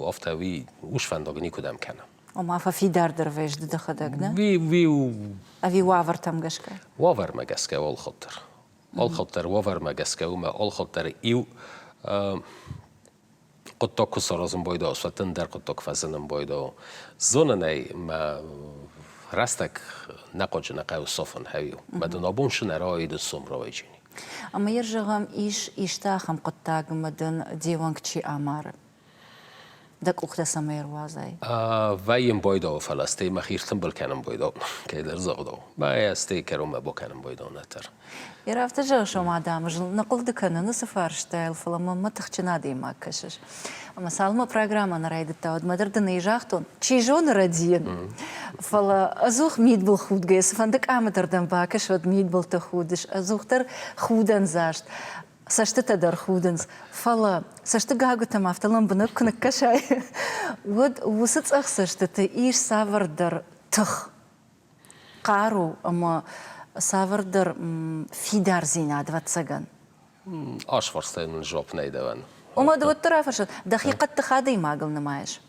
афтӕ уый усфӕндаг никуыдӕм кӕны. Ома фӕфидардӕр вӕййыс ды дӕхӕдӕг, нӕ? Уый, уый у... Ӕви уавӕртӕм гӕсгӕ? Уавӕрмӕ гӕсгӕ алхатт дӕр. Алхатт дӕр уавӕрмӕ гӕсгӕ у, мӕ алхатт дӕр иу хъуыддаг куы саразын байдау, уӕд ӕндӕр хъуыддаг фӕзынын байдау. Зонын ӕй, мӕ рӕстӕг нӕ хъуаджы нӕ хъӕуы сафын хӕуи. Мӕ дын абон шы нӕ рауайы сом рауайджини. Ӕмӕ йӕ зӕгъӕм, ис исты ахӕм хъуыддаг, ӕмӕ дын де уӕнг чи амары? Дӕ къухтӕ цӕмӕй ӕруадзай? Вӕййын байдау, фӕлӕ стӕй мӕхи ртымбыл кӕнын байдау, кӕйдӕр загъдау. Мӕ стӕй кӕронмӕ бакӕнын байдау нӕдӕр. Йе афтӕ зӕгъыс, ома адӕмы нӕ хъуыды кӕнын уыцы фарстайыл, фӕлӕ мӕнмӕ тыхджын адӕймаг кӕсыс. Ӕмӕ цалынмӕ программӕ нӕ райдыдта, уӕдмӕ дӕр дын ӕй загътон, чи зоны рӕдийын, фӕлӕ ӕдзух мидбыл худгӕйӕ, цыфӕнды къамы дӕр дӕм бакӕс, уӕд мидбылты худыс, ӕдзухдӕр худӕндзаст, цӕстытӕ дӕр худынц, фӕлӕ цӕсты гагуытӕм афтӕ лӕмбынӕг куы ныккӕсай, уӕд уыцы цъӕх цӕстыты ис цавӕрдӕр тых, хъару ӕмӕ цавӕрдӕр фидардзинад, ӕвӕццӕгӕн. Асфарстайы мын жопп нӕй дӕуӕн. Ома ды уӕддӕр афӕрсӕн, дӕхи хъӕддых адӕймагыл нымайыс?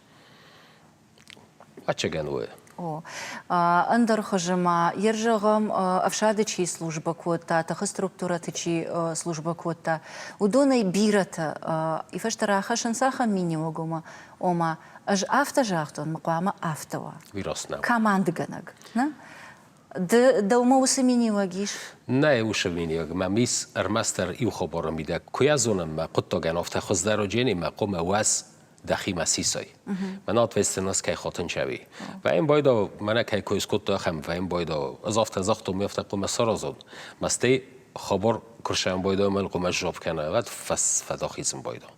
Ӕцӕгӕн уый. О, ӕндӕр хуызы ма, йе зӕгъӕм, ӕфсады чи службӕ кодта, тыхы структурӕты чи службӕ кодта, уыдонӕй бирӕтӕ и фӕстӕ рахӕссынц ахӕм миниуӕг, ома, ома ӕз афтӕ загътон, мӕ хъуамӕ афтӕ уа. Уый раст нӕу. Командыгӕнӕг, нӕ? Ды дӕумӕ уыцы миниуӕг ис? Нӕй уыцы миниуӕг. Мӕм ис ӕрмӕстдӕр иу хабары мидӕг. Куы йӕ зонын, мӕ хъуыддагӕн афтӕ хуыздӕр уыджени, мӕ хъуамӕ уӕз дӕхимӕ сисай. Мӕн ответственность кӕй хатынчӕуи. Вӕйын байдау, мӕнӕ кӕй кой скодта ахӕм, вӕйын байдау. Ӕз афтӕ загътон, ми афтӕ хъуамӕ саразон. Мӕ стӕй хабар куырсӕн байдау, мӕн хъуамӕ сжоб кӕна, уӕд фӕдахизын байдау.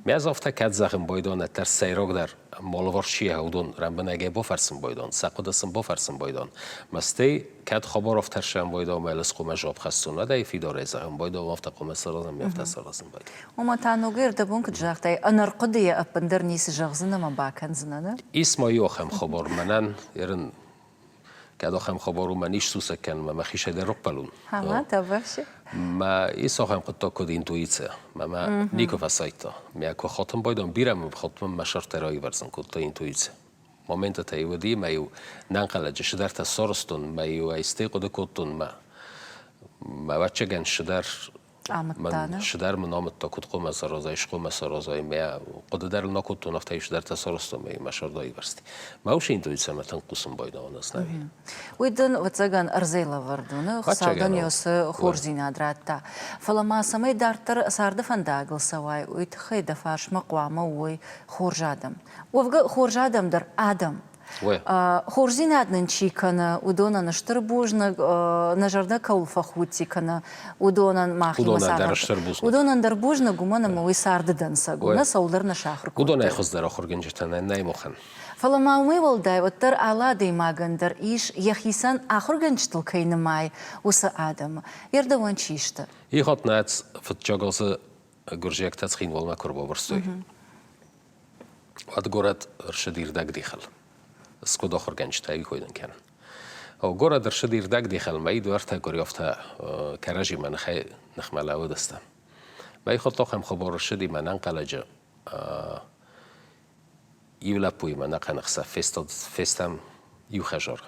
Ме ӕз афтӕ кӕд зӕгъын байдон, ӕддӕр сӕйрагдӕр малыварс чи уыдон рӕмбынӕгӕй бафӕрсын байдон, сӕ хъуыды сын бафӕрсын байдон. Мӕ стӕй кӕд хабар афтӕрсӕн байдау, мӕ лыс хъуамӕ жоб хӕссон, уӕд ӕй фидарӕй зӕгъын байдау, афтӕ хъуамӕ саразын, ме афтӕ саразын байдау. Ома та ногӕй ӕрдӕбон куыд загътай, ӕнӕрхъуыдыйӕ ӕппындӕр ницы зӕгъдзынӕ ӕмӕ бакӕндзынӕ, нӕ? Ис ма иу ахӕм хабар мӕнӕн, ерын кӕд ахӕм хабар у, мӕн ис сусӕг кӕнын, мӕ хисӕй дӕр рохпӕлун. Ӕмӕ табӕхси? Мӕ ис ахӕм хъуыддаг, куыд интуиция. Мӕ мӕ никуы фӕсайдта. Мӕ куы хатын байдам, бирӕ мын хатмӕ мӕ сӕртӕ раивӕрзын кодта интуици. Моментӕ уыди, мӕ-иу нӕнхъӕлӕджы цыдӕртӕ сарӕзтон, мӕ-иу ӕй стӕй хъуыды кодтон, мӕ мӕ ӕвӕццӕгӕн цыдӕр Амыдта, нӕ? Цыдӕр мын амыдта, куыд хъуамӕ саразай, цы хъуамӕ саразай. Мӕ хъуыды дӕр нӕ кодтон, афтӕ цыдӕртӕ сарӕзтон мӕ мӕ сӕрда ивӕрзти. Мӕ усы интуицимӕ тынг хъусын байдауын ӕз нӕ. Уый дын, ӕвӕццӕгӕн, ӕрдзӕй лӕвӕрд у, нӕ? Хуыцау дын йӕ уыцы хорздзинад радта. Фӕлӕ ма цӕмӕй дарддӕр царды фӕндагыл цӕуай, уый тыххӕй дӕ фарсмӕ хъуамӕ уой хорз адӕм. Уӕвгӕ, хорз адӕм дӕр адӕм. Хорздзинад нын чи кӕны, уыдонӕн стыр бузныг, нӕ зӕрдӕ кӕуыл фӕхудти кӕны, уыдонӕн махимӕ цавӕр стыр бузныг. Уыдонӕн дӕр бузныг, уымӕн ӕмӕ уый царды дӕнцӕг у, нӕ цӕуылдӕр нӕ сахуыр кодтой. Уыдонӕй хуыздӕр ахуыргӕнджытӕ нӕй махӕн. Фӕлӕ ма уымӕй уӕлдай уӕддӕр алы адӕймагӕн дӕр ис, йӕхицӕн ахуыргӕнджытыл кӕй нымайы, уыцы адӕмы. Ердӕуӕн чи сты? Ихатт нӕ фыццаг азы гуырдзиӕгтӕ Цхинвалмӕ куы ӕрбабырстой, Уӕд горӕт ӕрцыди рдӕгдихыл. Скуыд ахуыргӕнджытӕ икойдын кӕнын. Горӕт ӕрцыди рдӕгдихыл, мӕ дуӕртӕ къуыриофтӕ кӕрӕдзимӕ ныхӕй ныхмӕ лӕууыдысты. Мӕ хотохӕм хабар ӕрцыди мӕ ӕнӕнхъӕлӕджы иу лӕппуимӕ ӕнӕхъӕн ӕхсӕв фестад, фестӕм иу хӕдзары.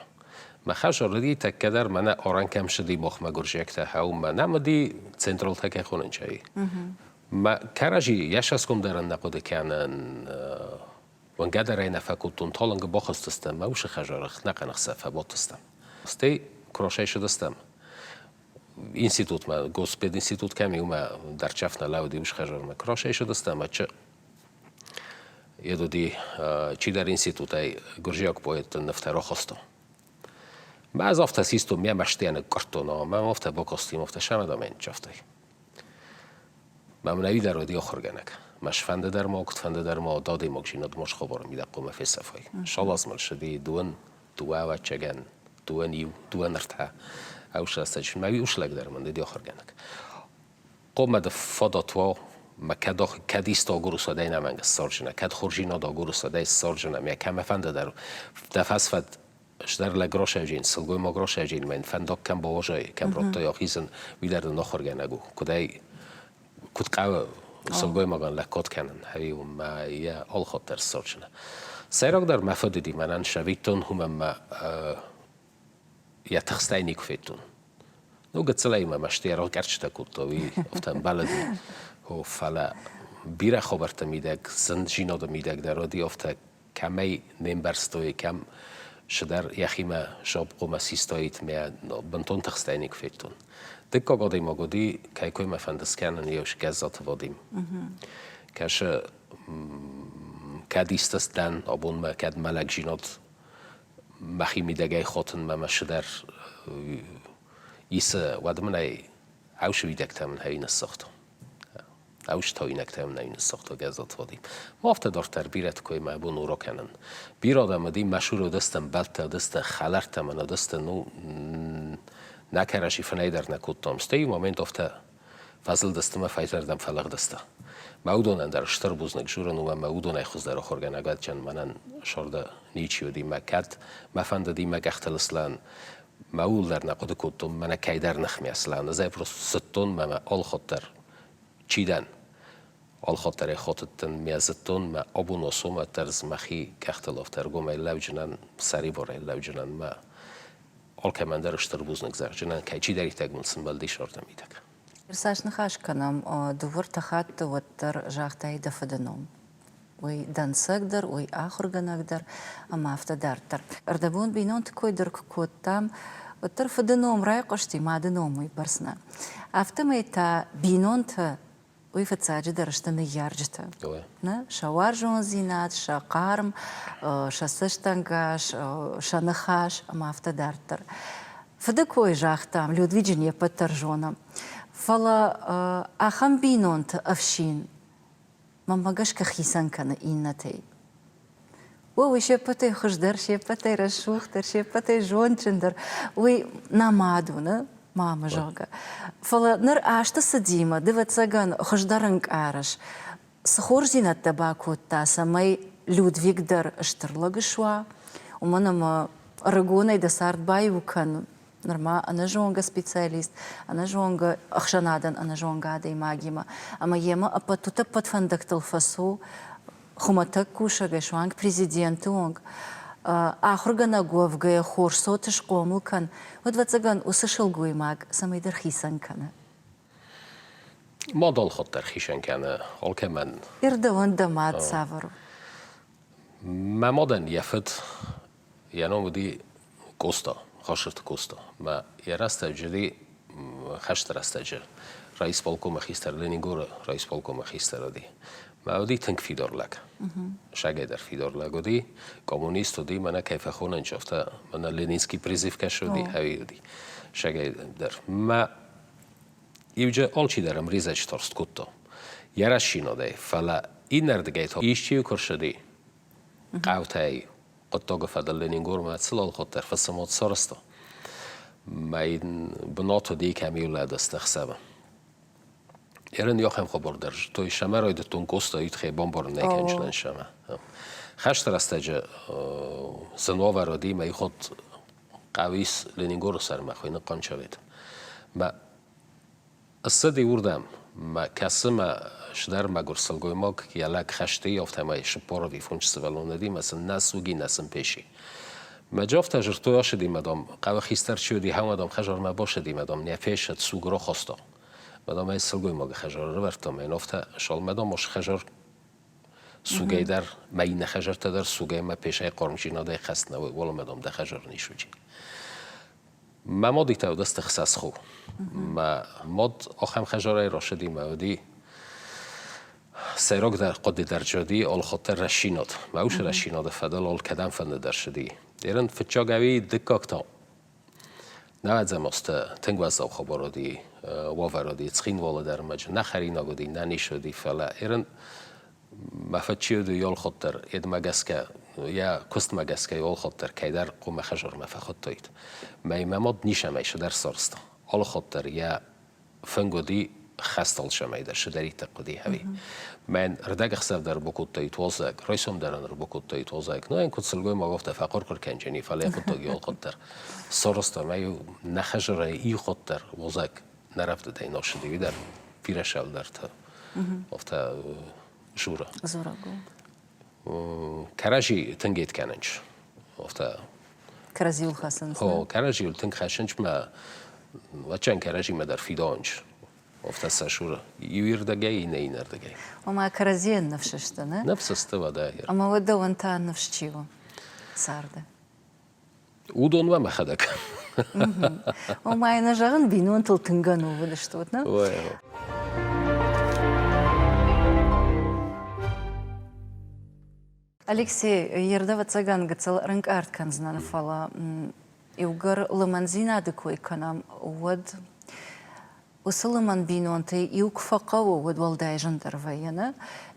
Мӕ хӕдзар уыди тӕккӕ дӕр мӕнӕ арӕн кӕм цыди махмӕ гуырдзиӕгтӕ хъӕумӕ. Нӕм уыди централтӕ кӕй хонын чай. Мӕ кӕрӕдзи йӕ цӕсгом дӕр ын нӕ хъуыды кӕнын. Уынгӕ дӕр ӕй нӕ фӕкодтон, талынг бахызтыстӕм, мӕ усы хӕдзары ӕнӕхъӕн ӕхсӕв фӕбадтыстӕм. Стӕй куы рацӕйцыдыстӕм институтмӕ, госпединститут кӕм и, уымӕ дӕрддзӕф нӕ лӕууыди усы хӕдзармӕ. Куы рацӕйцыдыстӕм, йед уыди чидӕр институтӕй гуырдзиаг поэтты нывтӕ рахаста. Мӕ ӕз афтӕ систон, мӕ мӕстыйӕ ныкъкъуырдтон, ӕмӕ мӕм афтӕ бакасти, афтӕ сӕмӕдамӕ ныццавтай. Мӕм нӕуи дӕр уыди ахуыргӕнӕг. Мӕ сфӕнды дӕр ма, куыдфӕнды дӕр ма адӕймагдзинад ма схабары мидӕг хъуамӕ фесӕфай. Салазмӕ ссыди дыууын дыууӕ, ӕвӕццӕгӕн, дыууын иу, дыууын ӕртӕ. Ӕвсӕстӕджы мӕ ус лӕг дӕр мын уыди ахуыргӕнӕг. Хъуамӕ дӕ фадат уа, мӕ кӕд, кӕд исты агурыс, уӕд ӕй ӕнӕмӕнг ссардзынӕ, кӕд хорздзинад агурыс, уӕд ӕй ссардзынӕ, мӕ кӕмӕ фӕнды дӕр дӕ фӕсфӕд Стӕр лӕг росӕвджин, сылгоймаг росӕвджин, мӕн фӕндаг кӕм бауазай, кӕм радтай ахизын, уый дӕр дын ахуыргӕнӕг у. Куыд ӕй, куыд хъӕуы сылгоймагӕн лӕггад кӕнын, ӕви мӕ йӕ алхатт дӕр ссардзынӕ. Сӕйрагдӕр мӕ фыд уыди, мӕнӕн сӕвиттон, уымӕн мӕ йӕ тыхстӕй никуы федтон. Ну, гыццылӕй мӕ мӕстыйӕ ракъӕрчытӕ кодта, уый афтӕ ӕмбӕлыди. О, фӕлӕ бирӕ хабӕртты мидӕг, зындзинады мидӕг дӕр уыди афтӕ кӕмӕй не мбӕрстой, кӕм цыдӕр йӕхимӕ сопхъомӕ систаид, мӕ бынтон тыхстӕй никуы федтон. Дыккаг адӕймаг уыди, кӕй коймӕ фӕнды скӕнын, йе Гӕззаты Вадим. Кӕсы, кӕд исты дӕн абонмӕ, кӕд мӕ лӕгдзинад мӕхи мидӕгӕй хотынмӕ мӕ цыдӕр исы, уӕд мын ӕй ӕвсы уидӕгтӕ мын ӕй ныссыгътон. Ӕвстауинӕгтӕ мын ӕй ныссыгъта Гӕззаты Вадим. Ма афтӕ дарддӕр бирӕты кой мӕ бон урок кӕнын. Бирӕ адӕм уыди, мӕ цуры уыдысты ӕмбӕлттӕ, уыдысты хӕлӕрттӕ мын уыдысты, ну, нӕ кӕрӕдзи фынӕй дӕр нӕ кодтам. Стӕй иу момент афтӕ фӕзылдысты мӕ фӕйнӕрдӕм фӕлыгъдысты. Мӕ уыдонӕн дӕр стыр бузныг дзурын, уымӕн мӕ уыдонӕй хуыздӕр ахуыргӕнӕг адджын мӕнӕн сӕрды ничи уыди. Мӕ кӕд мӕ фӕндыди мӕ къӕхтыл слӕн, мӕ ууыл дӕр нӕ хъуыды кодтон, мӕнӕ кӕйдӕр ныхмӕ слӕн. Ӕз ӕй просто зыдтон, мӕ мӕ алхатт дӕр чи дӕн. Алхатт дӕр ӕй хатыдтӕн, мӕ зыдтон, мӕ абон осомӕ дӕр мӕхи къӕхтыл афтӕ ӕргомӕй лӕуджынӕн, сӕрибарӕй лӕуджынӕн мӕ алкӕмӕн дӕр стыр бузныг зӕгъджынӕн, кӕй чидӕриддӕр мын сымбӕлдис ардӕм мидӕг. Цас ныхас кӕнӕм, дыууӕ-ртӕ хатты уӕддӕр загътай дӕ фыды ном. Уый дӕнцӕг дӕр, уый ахуыргӕнӕг дӕр ӕмӕ афтӕ дарддӕр. Ӕрдӕбон бинонты кой дӕр куы кодтам, Уӕддӕр фыды ном райхъуысти, мады ном уыйбӕрц нӕ. Афтӕмӕй та бинонтӕ уый фыццаджыдӕр сты ныййарджытӕ. Нӕ? Сӕ уарзондзинад, сӕ хъарм, сӕ цӕстӕнгас, сӕ ныхас ӕмӕ афтӕ дарддӕр. Фыды кой загътам, Людвиджы не ппӕт дӕр зонӕм. Фӕлӕ ахӕм бинонты ӕфсин мӕнмӕ гӕсгӕ хицӕн кӕны иннӕтӕй. О, уый се ппӕтӕй хуыздӕр, се ппӕтӕй рӕсугъддӕр, се ппӕтӕй зондджындӕр. Уый нӕ мад у, нӕ, мамӕ, зӕгъгӕ. Фӕлӕ ныр азты цыдимӕ, ды, ӕвӕццӕгӕн, хуыздӕр ӕнкъарыс, цы хорздзинӕдтӕ бакодта, цӕмӕй Людвиг дӕр стыр лӕг суа, уымӕн ӕмӕ ӕрыгонӕй дӕ цард баиу кӕн нырма ӕнӕзонгӕ специалист, ӕнӕзонгӕ ӕхсӕнадӕн ӕнӕзонгӕ адӕймагимӕ, ӕмӕ йемӕ ӕппӕт утӕппӕт фӕндӕгтыл фӕцу, хуымӕтӕг кусӕгӕй суанг президенты онг, ахуыргӕнӕг уӕвгӕйӕ хорз цот схъомыл кӕн, уӕд, ӕвӕццӕгӕн, уыцы сылгоймаг цӕмӕйдӕр хицӕн кӕны. Мадӕл хатт дӕр хицӕн кӕны алкӕмӕн. Ирдӕуӕн дӕ мад цавӕр у? Мӕ мадӕн йӕ фыд, йӕ ном уыди Къоста, Хасырты Къоста. Мӕ йӕ рӕстӕджы уыди хӕсты рӕстӕджы райисполкомы хистӕр, Ленингоры райисполкомы хистӕр уыди. Мӕ уыди тынг фидар лӕг. Сагӕй дӕр фидар лӕг уыди, коммунист уыди, мӕнӕ кӕй фӕхонӕн афтӕ мӕнӕ Ленинский призыв кӕсы уыди, ӕви уыди. Сагӕй дӕр. Мӕ иуджы алчидӕр ӕмризӕджы тарст кодта. Йӕ рӕсинадӕй, фӕлӕ иннӕрдыгӕй та исчи куы рцыди хъӕутӕй хъуыддагы фӕдыл Ленингормӕ цылалхъуыддӕр фысымуат сарӕзта. Мӕ йын бынат уыди кӕм иу лӕдӕсты ӕхсӕвы. Ерын йохӕм хабар дӕр зыдтой, сӕмӕ райдыдтон Къоста ютхе бамбарын нӕ кӕнджынӕн сӕмӕ. Хӕсты рӕстӕджы сын уавӕр уыди, мӕ ихот хъӕуис Ленингоры сӕрмӕ хуыйны Хъанчавет. Мӕ Ссыди уырдӕм, мӕ кӕцы мӕ сдӕр мӕгуыр сылгоймаг йӕ лӕг хӕсты афтӕмӕй 40 ӕви фондз сывӕллоны уыди мӕ сын нӕ суги, нӕ сын песи. Мӕ джафтӕ зырдтой ашыди мӕ, дам, хъӕуы хистӕр чи уыди, хӕмӕ, дам, хӕзармӕ башыди мӕ, дам, нӕ фесӕд суг рахаста. Мӕ, дам, ӕй сылгоймагы хӕзар ӕрӕвӕрдта мӕ йын афтӕ шалмӕ, дам, ас хӕзар сугӕй дӕр, мӕ иннӕ хӕзӕрттӕ дӕр сугӕй мӕ пешӕй хъармдзинадӕй хӕст нӕ уой, уалынмӕ, дам, дӕ хӕзар не суджи. Мӕ мад итӕвдӕсты хсӕсху. Мӕ мад ахӕм хӕзарӕй рацыди мӕ уыди сӕйрагдӕр хъуыды дӕр уыди алхатт рӕсинад. Мӕ усы рӕсинады фӕдыл алкӕдӕм фӕнды дӕр цыди. Ерын фыццаг ӕви дыккаг та нӕуӕдзӕм азты тынг уӕззау хабар уыди, уавӕр уыди Цхинвалы дӕр ӕрмӕджы. Нӕ хӕринаг уыди, нӕ низ уыди, фӕлӕ ерын Мӕ фӕччиуды ёлхотдӕр едмӕ гӕсгӕ, йӕ куыстмӕ гӕсгӕ ёлхотдӕр кӕйдӕр хъумӕ хӕзормӕ фӕхуыдтоид. Мӕ мад нисӕмӕй сыдӕр сарста. Алыхатт дӕр йӕ фынг уыди хӕсталсӕмӕй дӕр сыдӕриддӕр хъуыди ӕви. Мӕн ӕрдӕгӕхсӕв дӕр бакодтаид уалдзӕг, райсом дӕр ын ӕрбакодтаид уалдзӕг. Ну, ӕн куыд сылгоймаг, афтӕ фӕхъуыр-хъуыр кӕнджыни, фӕлӕ йӕ хъуыддаг ёлхотт дӕр сарӕзта. Мӕ-иу нӕ хӕзорӕй иу хатт дӕр уалдзӕг нӕ рӕвдыдӕй носыди, уый дӕр бирӕ сӕлдӕртӕ. Афтӕ Жура. Дзурӕг у. Кӕрӕдзи тынг ед кӕнынч. Афтӕ. Кӕрӕдзиуыл хӕцынц. О, кӕрӕдзиуыл тынг хӕцынч мӕ вӕччӕн кӕрӕдзимӕ дӕр фидауынч. Афтӕ сӕ Шура. Иуирдӕгӕй, иннӕ иннӕрдыгӕй. Ома кӕрӕдзийӕн ныфс сты, нӕ? Ныфс сты, уӕдӕ. Ӕмӕ уӕд дӕуӕн та ныфс чи у царды? Уыдонмӕ мӕхӕдӕг. Ома йын зӕгъын, бинонтыл тынг ӕнувыд стут, нӕ? Алексей, ердӕ ӕвӕццӕгӕн гыццыл ӕрынкъард кӕндзынӕн, фӕлӕ иугӕр лымӕндзинады кой кӕнӕм, уӕд Уыцы лымӕн бинонтӕй иу куы фӕхъӕуы, уӕд уӕлдай зындӕр вӕййы, нӕ?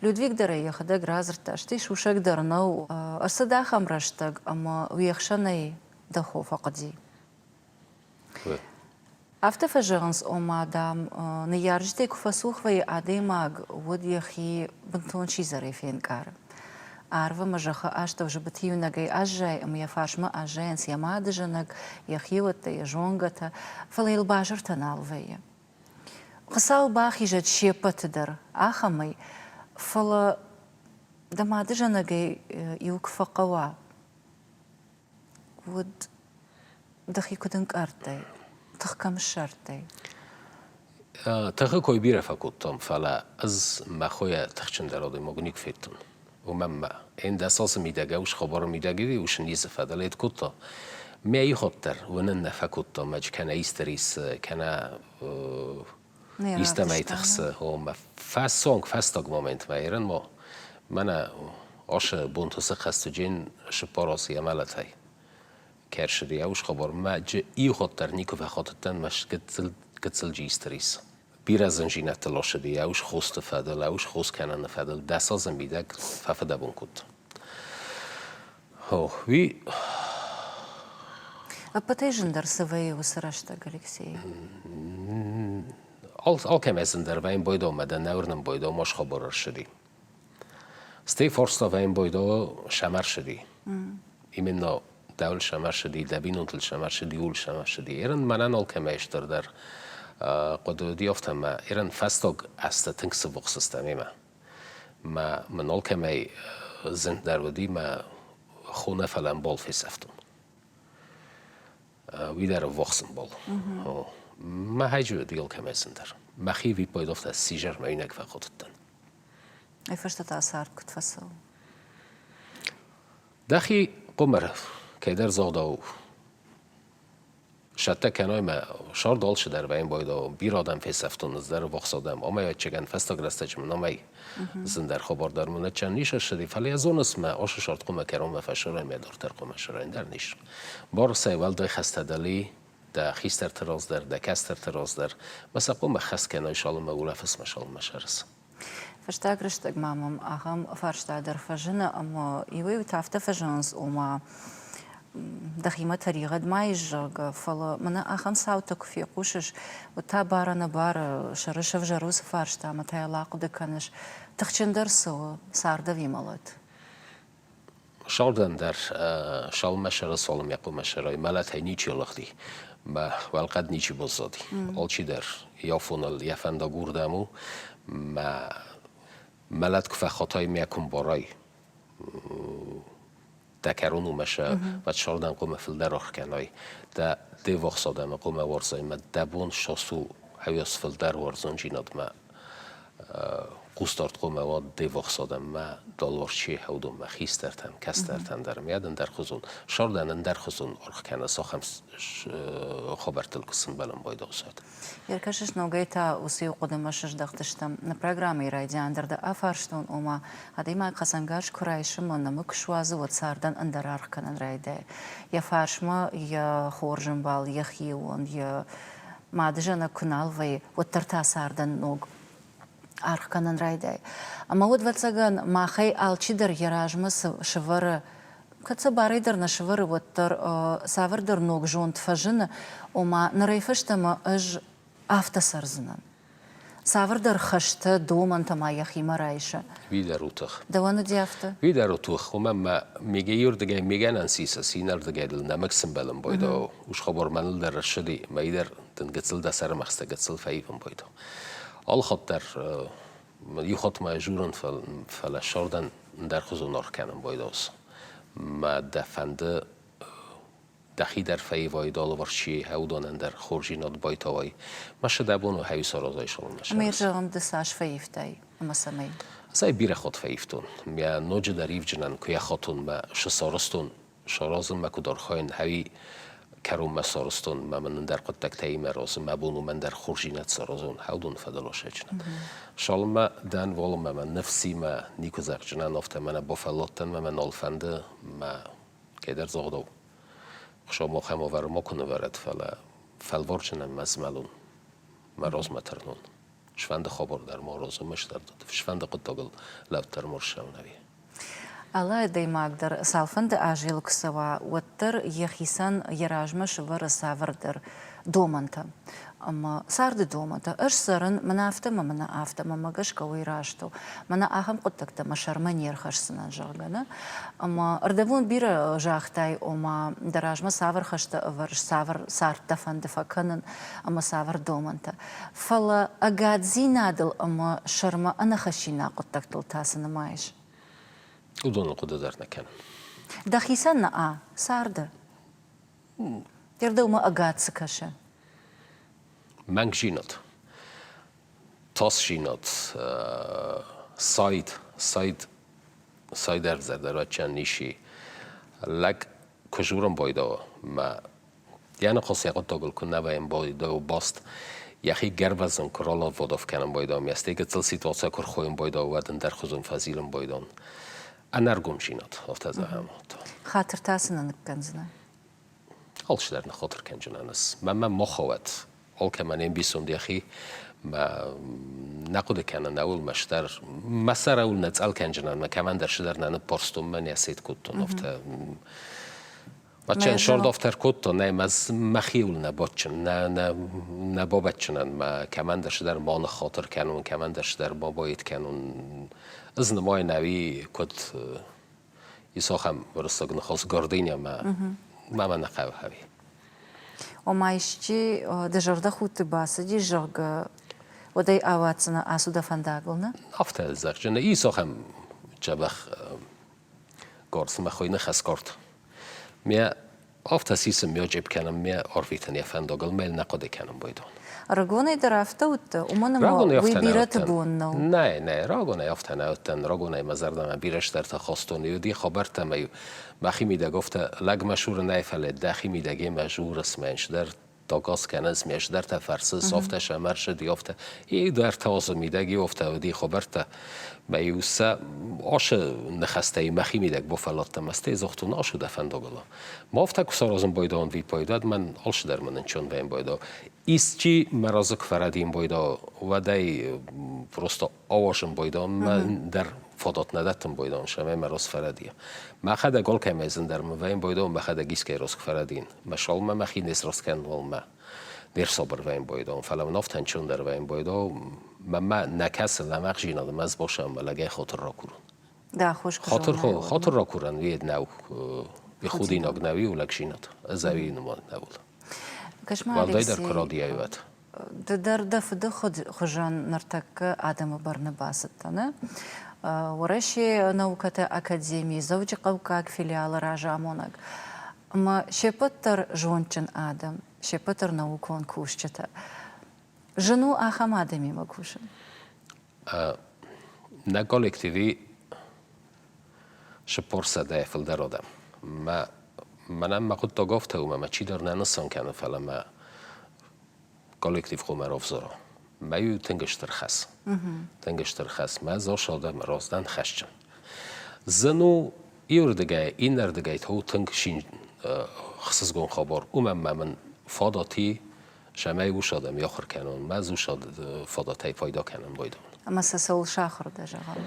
Людвиг дӕр ӕй йӕхӕдӕг радзырдта, стӕй сусӕг дӕр нӕу. Ӕрцыд ахӕм рӕстӕг, ӕмӕ уе хсӕнӕй дӕ хо фӕхъуыди. Афтӕ фӕзӕгъынц, ома, дам, ныййарджытӕй куы фӕцух вӕййы адӕймаг, уӕд йӕхи бынтон сидзӕрӕй фенкъары. Арв ӕмӕ зӕххы астӕу зыбыты иунӕгӕй аззайы ӕмӕ йӕ фарсмӕ аззайынц йӕ мадызӕнӕг, йӕ хиуӕттӕ, йӕ зонгӕтӕ, фӕлӕ йыл базыртӕ нал вӕййы. Хуыцау бахизӕд се ппӕты дӕр ахӕмӕй, фӕлӕ дӕ мадызӕнӕгӕй иу куы фӕхъӕуа, уӕд дӕхи куыд ӕнкъардтай, тых кӕм ссардтай? Тыхы кой бирӕ фӕкодтон, фӕлӕ ӕз мӕ хойӕ тыхджындӕр адӕймаг никуы федтон. Уымӕн мӕ ӕндӕсасы мидӕг ус хабары мидӕг ус ницы фӕдӕлет кодта. Мӕ ихот дӕр уынын нӕ фӕкодтон, мӕ кӕнӕ истерис, кӕнӕ истӕмӕй тыхсы. О, мӕ фӕсонг фӕстаг моментмӕ ерын мо мӕнӕ асы бонты сыххӕстуджын сыппаросы йӕ мӕлӕтӕй. Кӕрсыди ус хабар мӕ джы ихот дӕр никуы фӕхатыдтӕн мӕ гыццыл истерис. Бирӕ зынзинӕдты ласыди йӕ ус хосты фӕдыл, ӕ ус хос кӕныны фӕдыл 10 азы мидӕг фӕфыдӕбон кодта. Уый Ӕппӕтӕй зындӕр цы вӕййы уыцы рӕстӕг, Алексей? Алкӕмӕй зындӕр вӕййы бойдомӕ дӕ нӕ уырнын бойдома схабар ӕрсыди. Стӕй фарста вӕййы бойдо сӕм ӕрсыди. Именно дӕуыл сӕм ӕрсыди, дӕ бинонтыл сӕм ӕрсыди, ууыл сӕм ӕрсыди. Ерын мӕнӕн алкӕмӕй стырдӕр хъуыды уыди афтӕ мӕ ерын фӕстаг азты тынг сыввахс стӕм имӕ. Мӕ мын алкӕмӕй зындӕр уыди мӕ хо нӕ, фӕлӕ ӕмбал фесӕфтон. Уый дӕр ӕввахс ӕмбал. Мӕ хайджы уыди алкӕмӕй зындӕр. Мӕхи виппайды афтӕ сизӕрмӕ иунӕг фӕхъуыдыдтӕн. Ай фӕстӕ та цард куыд фӕцӕуы? Дӕхи къуымыр кӕйдӕр загъдау Сӕттӕ кӕной мӕ сӕрд алчидӕр вӕййын байдау, бирӕ адӕм фесӕфтон, ӕз вахс адӕм, амӕй ӕцӕгӕн фӕстаг рӕстӕджы мын амӕй зындӕр хабар дӕр мын ӕцӕн ис ӕрцыди, фӕлӕ йӕ зоныс мӕ ацы сӕрд хъуамӕ кӕронмӕ фӕсурай, мӕ дарддӕр хъуамӕ сӕрӕн дӕр ис. Барысӕй уӕлдай хӕстӕ дӕли, дӕ хистӕрты раз дӕр, дӕ кӕстӕрты раз дӕр, мӕ сӕ хъуамӕ хӕс кӕной цалынмӕ улӕфыс мӕ цалынмӕ сӕрыс. Фӕстаг рӕстӕг ма мӕм ахӕм фарста дӕр фӕзыны, ӕмӕ иуӕй-иутӕ афтӕ фӕзӕгъынц, ома дӕхимӕ тӕригъӕд ма ис, зӕгъгӕ, фӕлӕ мӕнӕ ахӕм цаутӕ куы фехъусыс, уӕд та бар-ӕнӕбары сӕры сӕвзӕры уыцы фарста ӕмӕ та йыл ахъуыды кӕныс, тыхджындӕр цы у, цард ӕви мӕлӕт? Сӕрдӕн дӕр сӕумӕсӕры цалынмӕ хъуымӕсӕрӕй мӕлӕтӕй ничи лыгъди, мӕ уӕлхъӕд ничи баззади. Алчидӕр йӕ афоныл йӕ фӕндаг уырдӕм у, мӕ мӕлӕт куы фӕхатай мӕ куы мбарай, дӕ кӕрон у мӕ сӕ уӕд сӕрдӕн хъуамӕ фылдӕр аргъ кӕнай, дӕ де ввахс адӕмы хъуамӕ уарзай мӕ дӕ бон ссас у ӕвӕц фылдӕр уарзондзинадмӕ хъусдард хъуамӕ уа де ввахс адӕммӕ, дӕлварс чи уыдонмӕ, хистӕртӕм, кӕстӕртӕм дӕр. Мӕ ӕндӕрхуызон, сӕрдӕн ӕндӕрхуызон аргъ кӕны, цахӕм хабӕрттыл куы сӕмбӕлӕм байдагъ Ӕркӕсыс, ногӕй та уыцы иу хъуыдымӕ сыздӕхтыстӕм. Нӕ программӕйы райдиан дӕр дӕ афарстон, ома, адӕймаг хӕцӕнгарз куы райсы ӕмӕ нӕмыг куы суадзы, уӕд цардӕн ӕндӕр аргъ кӕнын райдайы. Йӕ фарсмӕ йӕ хорз ӕмбал, йӕ хион, йӕ мадызӕнӕг куы нал вӕййы, уӕддӕр та цардӕн ног аргъ кӕнын райдайы. Ӕмӕ уӕд, ӕвӕццӕгӕн, махӕй алчидӕр йӕ размӕ цы сывӕры, кӕд сӕ барӕй дӕр нӕ сывӕры, уӕддӕр цавӕрдӕр ног зонд фӕзыны, ома нырӕй фӕстӕмӕ ӕз афтӕ цӕрдзынӕн. Цавӕрдӕр хӕстӕ, домӕнтӕ ма йӕхимӕ райсы. Уый дӕр у тых. Дӕуӕн уыди афтӕ? Уый дӕр у тых. Уымӕн мӕ мегейы мегӕнӕн сисы, синӕрдыгӕй дыл нӕмыг сымбӕлын байдау. Ус хабар мӕныл дӕр ӕрсыди, мӕй дӕр дын гыццыл дӕ сӕрымӕгъзтӕ гыццыл фӕивын байдау. Алы хатт дӕр иу хатт ма журын, фӕлӕ сӕрдӕн ӕндӕрхуызон аргъ кӕнын байдауц. Мӕ дӕ фӕнды дӕхи дӕр фӕивай, алыварс чи уыдонӕн дӕр хорздзинад байтауай. Мӕ дӕ бон у хӕйы саразай салынмӕ. Ӕмӕ зӕгъӕм, ды цас фӕивтай ӕмӕ цӕмӕй? Цӕй бирӕ хатт фӕивтон. Мӕ ноджыдӕр ивджынӕн куы йӕ хатон мӕ шы сарӕзтон, саразынмӕ куыд архайын, хӕйы кӕронмӕ сарӕзтон, мӕ мын ӕндӕр хъуыддӕгтӕ имӕ разы, мӕ бон у мӕн дӕр хорздзинад саразон, хӕудон фӕдыл асӕджынӕн. Цалынмӕ дӕн, уалынмӕ мӕ ныфсимӕ никуы зӕгъджынӕн, афтӕ мӕнӕ бафӕлладтӕн, мӕ мӕ нал фӕнды, мӕ кӕйдӕр загъдау. Хуыцау махӕм ӕвӕры макуы нывӕрӕд, фӕлӕ фӕлварджынӕн мӕ змӕлон, мӕ размӕ тырнон. Сфӕнды хабар дӕр ма аразон, сфӕнды хъуыддагыл лӕуд дӕр ма ссӕуын ӕви. Алы адӕймаг дӕр цалфӕнды азы йыл куы цӕуа, уӕддӕр йӕхицӕн йӕ размӕ сӕвӕры цавӕрдӕр домӕнтӕ. Ӕмӕ царды домӕнтӕ. Ӕз цӕрын, мӕнӕ афтӕ ӕмӕ мӕнӕ афтӕ, мӕнмӕ гӕсгӕ уый раст у. Мӕнӕ ахӕм хъуыддӕгтӕ мӕ сӕрмӕ не рхӕсдзынӕн, зӕгъгӕ, нӕ? Ӕмӕ ӕрдӕбон бирӕ загътай, ома дӕ размӕ цавӕр хӕстӕ ӕвӕрыс, цавӕр цард дӕ фӕнды фӕкӕнын ӕмӕ цавӕр домӕнтӕ. Фӕлӕ ӕгаддзинадыл ӕмӕ сӕрмӕ ӕнӕхӕссинаг хъуыддӕгтыл та цы нымайыс? Уыдоныл хъуыды дӕр нӕ кӕнын. Дӕхицӕн нӕ царды? Дӕумӕ ӕгад цы кӕсы? Мӕнгзинад, тасзинад, сайд, сайд, сайд ӕрдзӕрдӕрӕччӕн ниси. Лӕг куы журын байдауа, Мӕ йӕ ныхас йӕ хъуыддагыл куы нӕ вӕййын байдайы баст, йӕхи гӕрвӕзын куы ралӕвводов кӕнын байдайы, ме стӕй гыццыл ситуацийӕ куы рхойын байдайы, уӕд ӕндӕрхуызон фӕзилын байдайын. Ӕнӕргомдзинад, афтӕ зӕгъӕм. Хатыртӕ цы нӕ ныккӕндзынӕ? Алчидӕр ныххатыр кӕнджынӕн ӕз. Мӕнмӕ ма хауӕд алкӕмӕн не мбисонд йӕхи, мӕ нӕ хъуыды кӕнын ӕуыл мӕ стӕр, мӕ сӕр ӕуыл нӕ цъӕл кӕнджынӕн, мӕ кӕмӕндӕр цыдӕр нӕ ныппӕрстон, мӕ нӕ сет кодтон, афтӕ. Баччен сордофтӕр кодтон, нӕ мӕ мӕхиуыл нӕ бадджын, нӕ, нӕ, нӕ бабадджынӕн, мӕ кӕмӕндӕр цыдӕр ма ныххатыр кӕнон, кӕмӕндӕр цыдӕр ма баид кӕнон. Ӕз нымайын ӕви куыд исохӕм уырыссаг ныхас гордыня мӕ мӕ нӕ хъӕуы ӕви. Ома исчи дӕ зӕрдӕхудты бацыди, зӕгъгӕ, уӕд ӕй ауадздзынӕ ацу дӕ фӕндагыл, нӕ? Афтӕ зӕгъджын. Исохӕм дзӕбӕх горд, мӕ хуыйны хӕсгорд. Ме афтӕ сисын, ме джип кӕнын, ме арвитын йӕ фӕндагыл, ме нӕ хъуыды кӕнын байдон. Рагонӕй дӕр афтӕ уыдтӕ, уымӕн ӕмӕ уый бирӕты бон нӕу. Нӕ, нӕ, рагонӕй афтӕ нӕ уыдтӕн, рагонӕй мӕ зӕрдӕмӕ бирӕ стӕртӕ хастон, уыди хабӕрттӕ ӕмӕ-иу мӕхи мидӕг афтӕ лӕгмӕ сурынӕй, фӕлӕ дӕхи мидӕг емӕ журыс мӕн дӕр тагъд кӕнынц, ме сдӕртӕ фӕрсынц, афтӕ сӕм ӕрцыди, афтӕ. И дӕр тазы мидӕг иу афтӕ уыди хабӕрттӕ. Мӕ-иу сӕ ашы ныхӕстӕй мӕхимидӕг бафӕлладтӕн, ӕмӕ стӕй загътон, ашу дӕ фӕндагыл. Ма афтӕ куы саразын байдайон виппайды, уӕд мӕн алцыдӕр мын ӕнцон вӕййын байдайы. Исчи мӕ разы куы фӕрӕдийын байдайа, уӕд ӕй просто ауазын байдайон, мӕн дӕр фадат нӕ дӕттын байдайон, цӕмӕй мӕ раз фӕрӕдийа. Мӕхӕдӕг алкӕмӕй зындӕр мын вӕййын байдайон, мӕхӕдӕг искӕй раз куы фӕрӕдийын. Мӕ салмӕ мӕхи не сраст кӕнын, уалмӕ не рсабыр вӕййын байдайон, фӕлӕ мын афтӕ ӕнцондӕр вӕййын байдайон, мӕнмӕ нӕ кӕсы лӕмӕгъдзинад ӕмӕ ӕз босӕн мӕ лӕгӕй хатыр ракурын. Дӕ хорз Хатыр, хатыр ракурӕн уед нӕу, худинаг нӕу иу лӕгдзинад, ӕз ӕви нымад нӕуыл. Уӕлдайдӕр куы радийайуат. Ды дӕр дӕ фыды хуызӕн ныртӕккӕ адӕмы бӕрны бацыдтӕ, нӕ? Уӕрӕсейы наукӕты академийы Дзӕуджыхъӕуккаг филиалы разамонӕг. Ӕмӕ се ппӕт дӕр зондджын адӕм, се ппӕт дӕр наукон кусджытӕ. Зын у ахӕм адӕмимӕ кусын? Нӕ коллективи 400-ӕй фылдӕр адӕм. Мӕ мӕнӕн мӕ хъуыддаг афтӕ у, ӕмӕ чидӕр нӕ нысан кӕны, фӕлӕ мӕ коллектив хъуамӕ равзара. Мӕ у тынг стыр хӕс. Тынг стыр хӕс. Мӕ зас адӕм раздӕн хӕсджын. Зын у иуырдыгӕй, иннӕрдыгӕй та у тынг хсызгон хабар. Уымӕн ӕмӕ мын фадат и, цӕмӕй ус адӕм ахуыр кӕнон, мӕ ус фадатӕй пайда кӕнын байдайон. Ӕмӕ сӕ цӕуыл сахуыр дӕ, зӕгъӕм?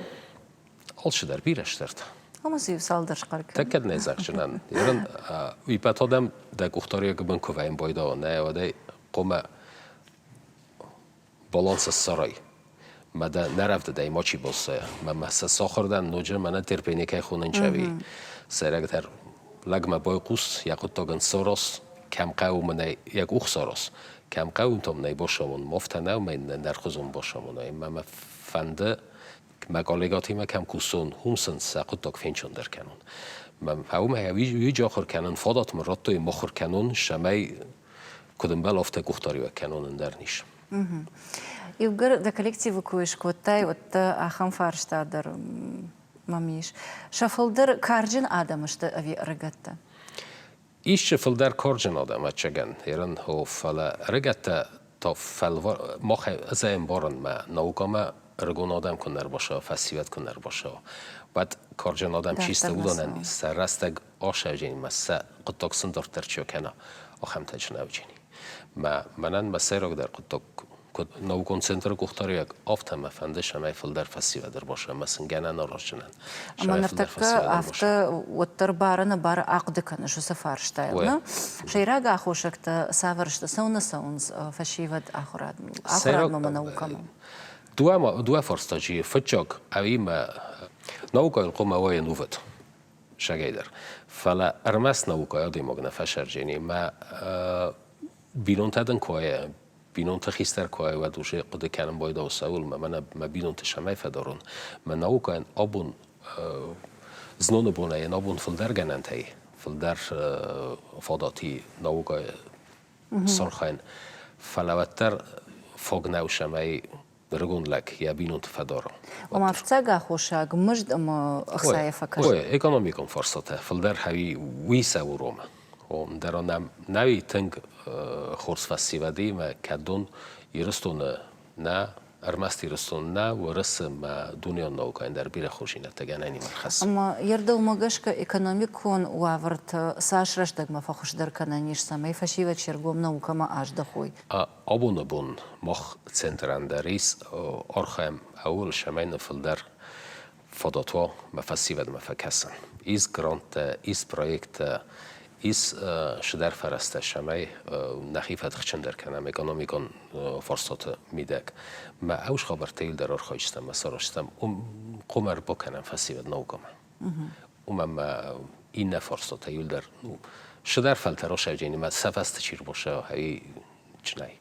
Алчидӕр бирӕ стыртӕ. Ӕмӕ дзы иу цалдӕр схъӕр кӕн. Тӕккӕ нӕ зӕгъджынӕн. Ерын уипӕт адӕм дӕ къухдариӕгы бын куы вӕййын байдауа, нӕ уӕдӕй хъуамӕ баланс ссарай. Мӕ дӕ нӕ рӕвдыдӕй мачи бассайа. Мӕ мӕ сӕ сахуыр дӕн, ноджы мӕнӕ терпение кӕй хонын чӕви. Сӕйрагдӕр лӕгмӕ байхъус, йӕ хъуыддагӕн сараз, кӕм хъӕуы мын ӕй йӕ къух сараз, кӕм хъӕуы, там нӕй басамон. Мафтӕ нӕу, мӕ ӕндӕрхуызон басамон. Мӕ мӕ фӕнды мӕ коллегатимӕ кӕм кусон, уым сын сӕ хъуыддаг фенчондӕр кӕнон. Уымӕ уыйджы ахуыр кӕнын фадат мын радтой мыхуыр кӕнон, цӕмӕй куыд ӕмбӕлы, афтӕ къухдариуӕг кӕнон ӕндӕр низ. Иугӕр дӕ коллективы кой скодтай, уӕд дӕ ахӕм фарста дӕр мӕм ис. Сӕ фылдӕр карджын адӕм сты ӕви ӕрыгӕттӕ? Исчи фылдӕр карджын адӕм, ӕцӕгӕн, ерын хо, фӕлӕ ӕрыгӕттӕ та фӕлвар мах ӕз ӕмбарын мӕ наукӕмӕ ӕрыгон адӕм куы нӕ ӕрбацӕуа, фӕсивӕд куы нӕ ӕрбацӕуа, уӕд карджын адӕм чи сты, уыдонӕн сӕ рӕстӕг асӕвдженимӕ сӕ хъуыддаг сын дарддӕр чи кӕна, ахӕмтӕ чи нӕ уыджени. Мӕ мӕнӕн мӕ сӕйрагдӕр хъуыддаг куыд наукон центры къухдариуӕг, афтӕ мӕ фӕнды, цӕмӕй фылдӕр фӕсивӕд ӕрбацӕуа ӕмӕ сын гӕнӕн аразджынӕн. Ӕмӕ ныртӕккӕ афтӕ уӕддӕр бары-нӕбары ахъуыды кӕныс уыцы фарстайыл, нӕ? Сӕйраг аххосӕгтӕ цавӕр сты, цӕуылнӕ цӕуынц фӕсивӕд ахуырадмӕ ӕмӕ наукӕмӕ? Дыууӕ фарстаджы. Фыццаг, ӕви мӕ наукӕйыл хъуамӕ уа ӕнувыд, сагӕйдӕр. Фӕлӕ ӕрмӕст наукӕйы адӕймаг нӕ фӕсӕрджени. Мӕ бинонтӕ дын куы уа, бинонты хистӕр куы уай, уӕд уже хъуыды кӕнын байдауы цӕуыл, мӕ мӕнӕ мӕ бинонты цӕмӕй фӕдарон. Мӕ наукӕйӕн абон зноны бонӕй абон фылдӕр гӕнӕнтӕй, фылдӕр фадат и наукӕйы сархайын. Фӕлӕ уӕддӕр фаг нӕу, цӕмӕй ӕрыгон лӕг йӕ бинонты фӕдара. Ома фыццаг аххосаг мызд ӕмӕ ӕхцайӕ фӕкӕсын. Ой, экономикон фарстатӕ фылдӕр хӕуи уый сӕ уромы. Ӕндӕра нӕм нӕуи тынг хорз фӕсивӕдимӕ, кӕдон Ирыстоны нӕ, ӕрмӕст Ирыстоны нӕ, Уӕрӕсе ӕмӕ дунеон наукӕйӕн дӕр бирӕ хорздзинӕдтӕ гӕнӕнимӕ ӕрхӕссы. Ӕмӕ йе рдӕумӕ гӕсгӕ экономикон уавӕртӕ цас рӕстӕгмӕ фӕхуыздӕр кӕнӕн ис, цӕмӕй фӕсивӕд се ргом наукӕмӕ аздӕхой? Абоны бон мах центрӕн дӕр ис архайӕм ӕууыл, цӕмӕй нын фылдӕр фадат уа мӕ фӕсивӕдмӕ фӕкӕсын. Ис гранттӕ, ис проекттӕ, ис цыдӕр фӕрӕзтӕ, цӕмӕй нӕхи фӕтыхджындӕр кӕнӕм экономикон фарстаты мидӕг. Мӕ ӕвз хабӕрттӕ дӕр архайдтам ӕмӕ сарӕзтам, уым хъуамӕ ӕрбакӕнӕм фӕсивӕд наукӕмӕ. Уымӕн ӕмӕ иннӕ фарстатӕ иуылдӕр цыдӕр фӕлтӕр осӕвдженимӕ сӕ фӕсте чи рбосӕ, чынӕй.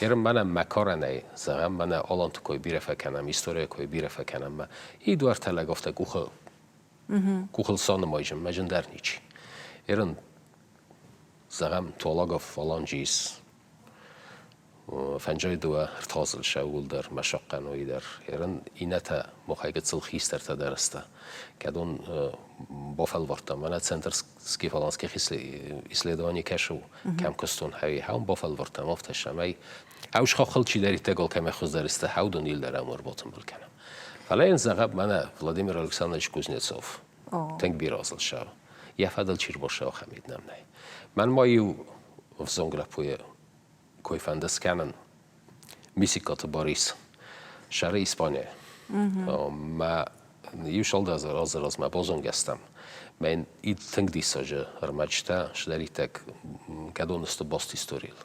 Ерын мӕнӕ мӕ карӕнӕй, зӕгъӕм, мӕнӕ аланты кой бирӕ фӕкӕнӕм, историйы кой бирӕ фӕкӕнӕм, мӕ и дуӕртӕ лӕг афтӕ къухы къухыл санымайджын, мӕ зындӕр ничи. Ерын, зӕгъӕм, Туалагов фаланджи ис фӕнджай дыууӕ ртазыл сӕуыл дӕр, мӕ сахъхъӕнойы дӕр. Ерын иннӕтӕ махӕй гыццыл хистӕртӕ дӕр сты. Кӕдон бафӕлвӕрдтам, мӕнӕ центр скиф-аланских исследований кӕсы, кӕм куыстон, хӕм бафӕлвӕрдтам афтӕ, цӕмӕй ӕвз хохыл чидӕриддӕр алкӕмӕй хуыздӕр сты, хӕудон ил дӕр ӕм ӕрбатымбыл кӕнӕм. Фӕлӕ йын зӕгъӕм, мӕнӕ Владимир Александрович Кузнецов тынг бирӕ азыл сау, йӕ фӕдыл чи рбасау, ахӕм нӕм нӕй. Мӕн ма иу ӕвзонг лӕппуйы кой фӕнды скӕнын Мисиккаты Борис, сӕры Испанийӕ. Мӕ иу цалдӕр азы размӕ базонгӕ стӕм. Мӕн тынг диссаджы ӕрмӕджытӕ сдӕридтӕг кӕдон сты баст историйыл.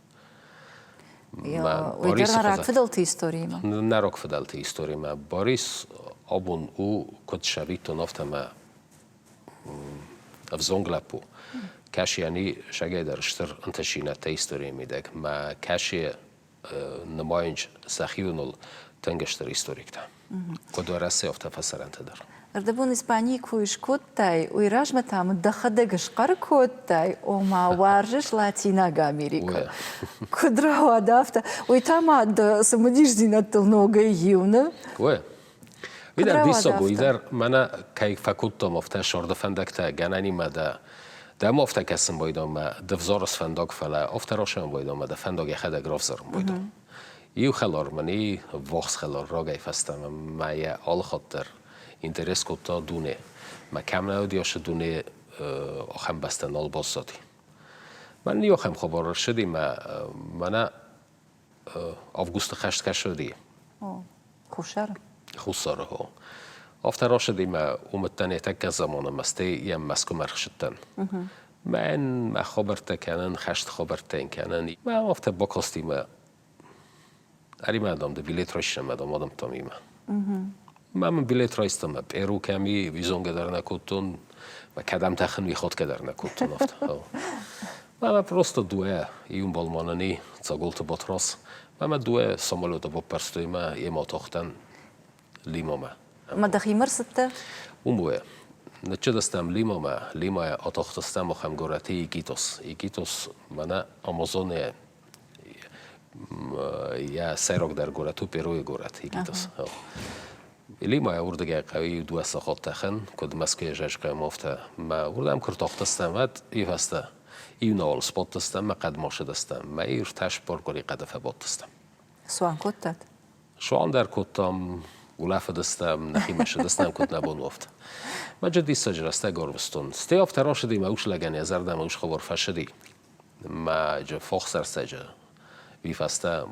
Уый дӕр нӕ рагфыдӕлты историимӕ? Нӕ рагфыдӕлты историимӕ. Борис абон у, куыд сӕвиттон, афтӕ мӕ ӕвзонг лӕппу. Кӕсийӕн сӕгӕйдӕр стыр ӕнтыстдзинӕдтӕ историйы мидӕг. Мӕ кӕси нымайынц сӕхионыл тынг стыр историктӕ. Куыд Уӕрӕсе, афтӕ фӕсарӕнты дӕр. Ӕрдӕбон Испанийы куы скодтай, уый размӕ та мын дӕхӕдӕг схъӕр кодтай, ома уарзыс Латинаг Америкӕ. Куыд рауад афтӕ? Уый та ма дӕ цымыдисдзинӕдтыл ногӕй иу, нӕ? Уый. Уый дӕр диссаг у, уый дӕр мӕнӕ кӕй фӕкодтам, афтӕ сӕрды фӕндӕгтӕ гӕнӕнимӕ дӕ дӕм афтӕ кӕсын байдам мӕ ды взарыс фӕндаг, фӕлӕ афтӕ расайын байдам мӕ дӕ фӕндаг йӕхӕдӕг равзарын байдам. Иу хӕлар мын и, ввахс хӕлар рагӕй фӕстӕмӕ мӕ йӕ алыхатт дӕр интерес кодта дуне. Мӕ кӕм нӕ уыди, ацы дуне ахӕм бӕстӕ нал баззади. Мӕн иу ахӕм хабар ӕрцыди, мӕ мӕнӕ августы хӕст кӕсыди. Хуссары? Хуссары, хо. Афтӕ рацыди мӕ уым уыдтӕн йӕ тӕккӕ заманы мӕ стӕй йӕм Мӕскуымӕ ӕрхсыдтӕн. Мӕн мӕ хабӕрттӕ кӕнын, хӕсты хабӕрттӕ йын кӕнын. Мӕ афтӕ бакасти мӕ ӕри-ма, дам, ды билет райсӕм, мӕ дам, адӕмтӕм имӕ. Мӕ мын билет райста, мӕ Перу кӕм и, визонгӕ дӕр нӕ кодтон, мӕ кӕдӕм тӕхын, уый ходгӕ дӕр нӕ кодтон афтӕ. Мӕ просто дыууӕ иу ӕмбал и, Цӕголты Батраз. Мӕ дыууӕ самолеты баппӕрстой мӕ йемӕ атахтӕн Лимамӕ. Ӕмӕ дӕхимӕ рцыдтӕ? Уым уӕ. Ныццыдыстӕм Лимамӕ, Лимайӕ атахтыстӕм ахӕм горӕты Икитос. Икитос мӕнӕ Амазонӕйӕ йӕ сӕйрагдӕр горӕт у Перуйы горӕт Икитос. Лимайӕ уырдыгӕй хъӕуы иу дыууӕ сахат тӕхын, куыд Мӕскуыйӕ зӕзхъӕм, афтӕ. Мӕ уырдӕм куы ртахтыстӕм, уӕд иу фӕстӕ иу науыл сбадтыстӕм мӕ хъӕдмӕ ссыдыстӕм. Мӕ ӕртӕ цыппар къуыри хъӕды фӕбадтыстӕм. Цуан кодтат? Цуан дӕр кодтам, улӕфыдыстӕм, нӕхимӕ ссыдыстӕм, куыд нӕ бон у, афтӕ. Мӕ диссаджы рӕстӕг ӕрвыстон. Стӕй афтӕ рацыди, мӕ ус лӕгӕн йӕ зӕрдӕмӕ ус хабар фӕцыди. Мӕ фохсӕрсӕджы уый фӕстӕ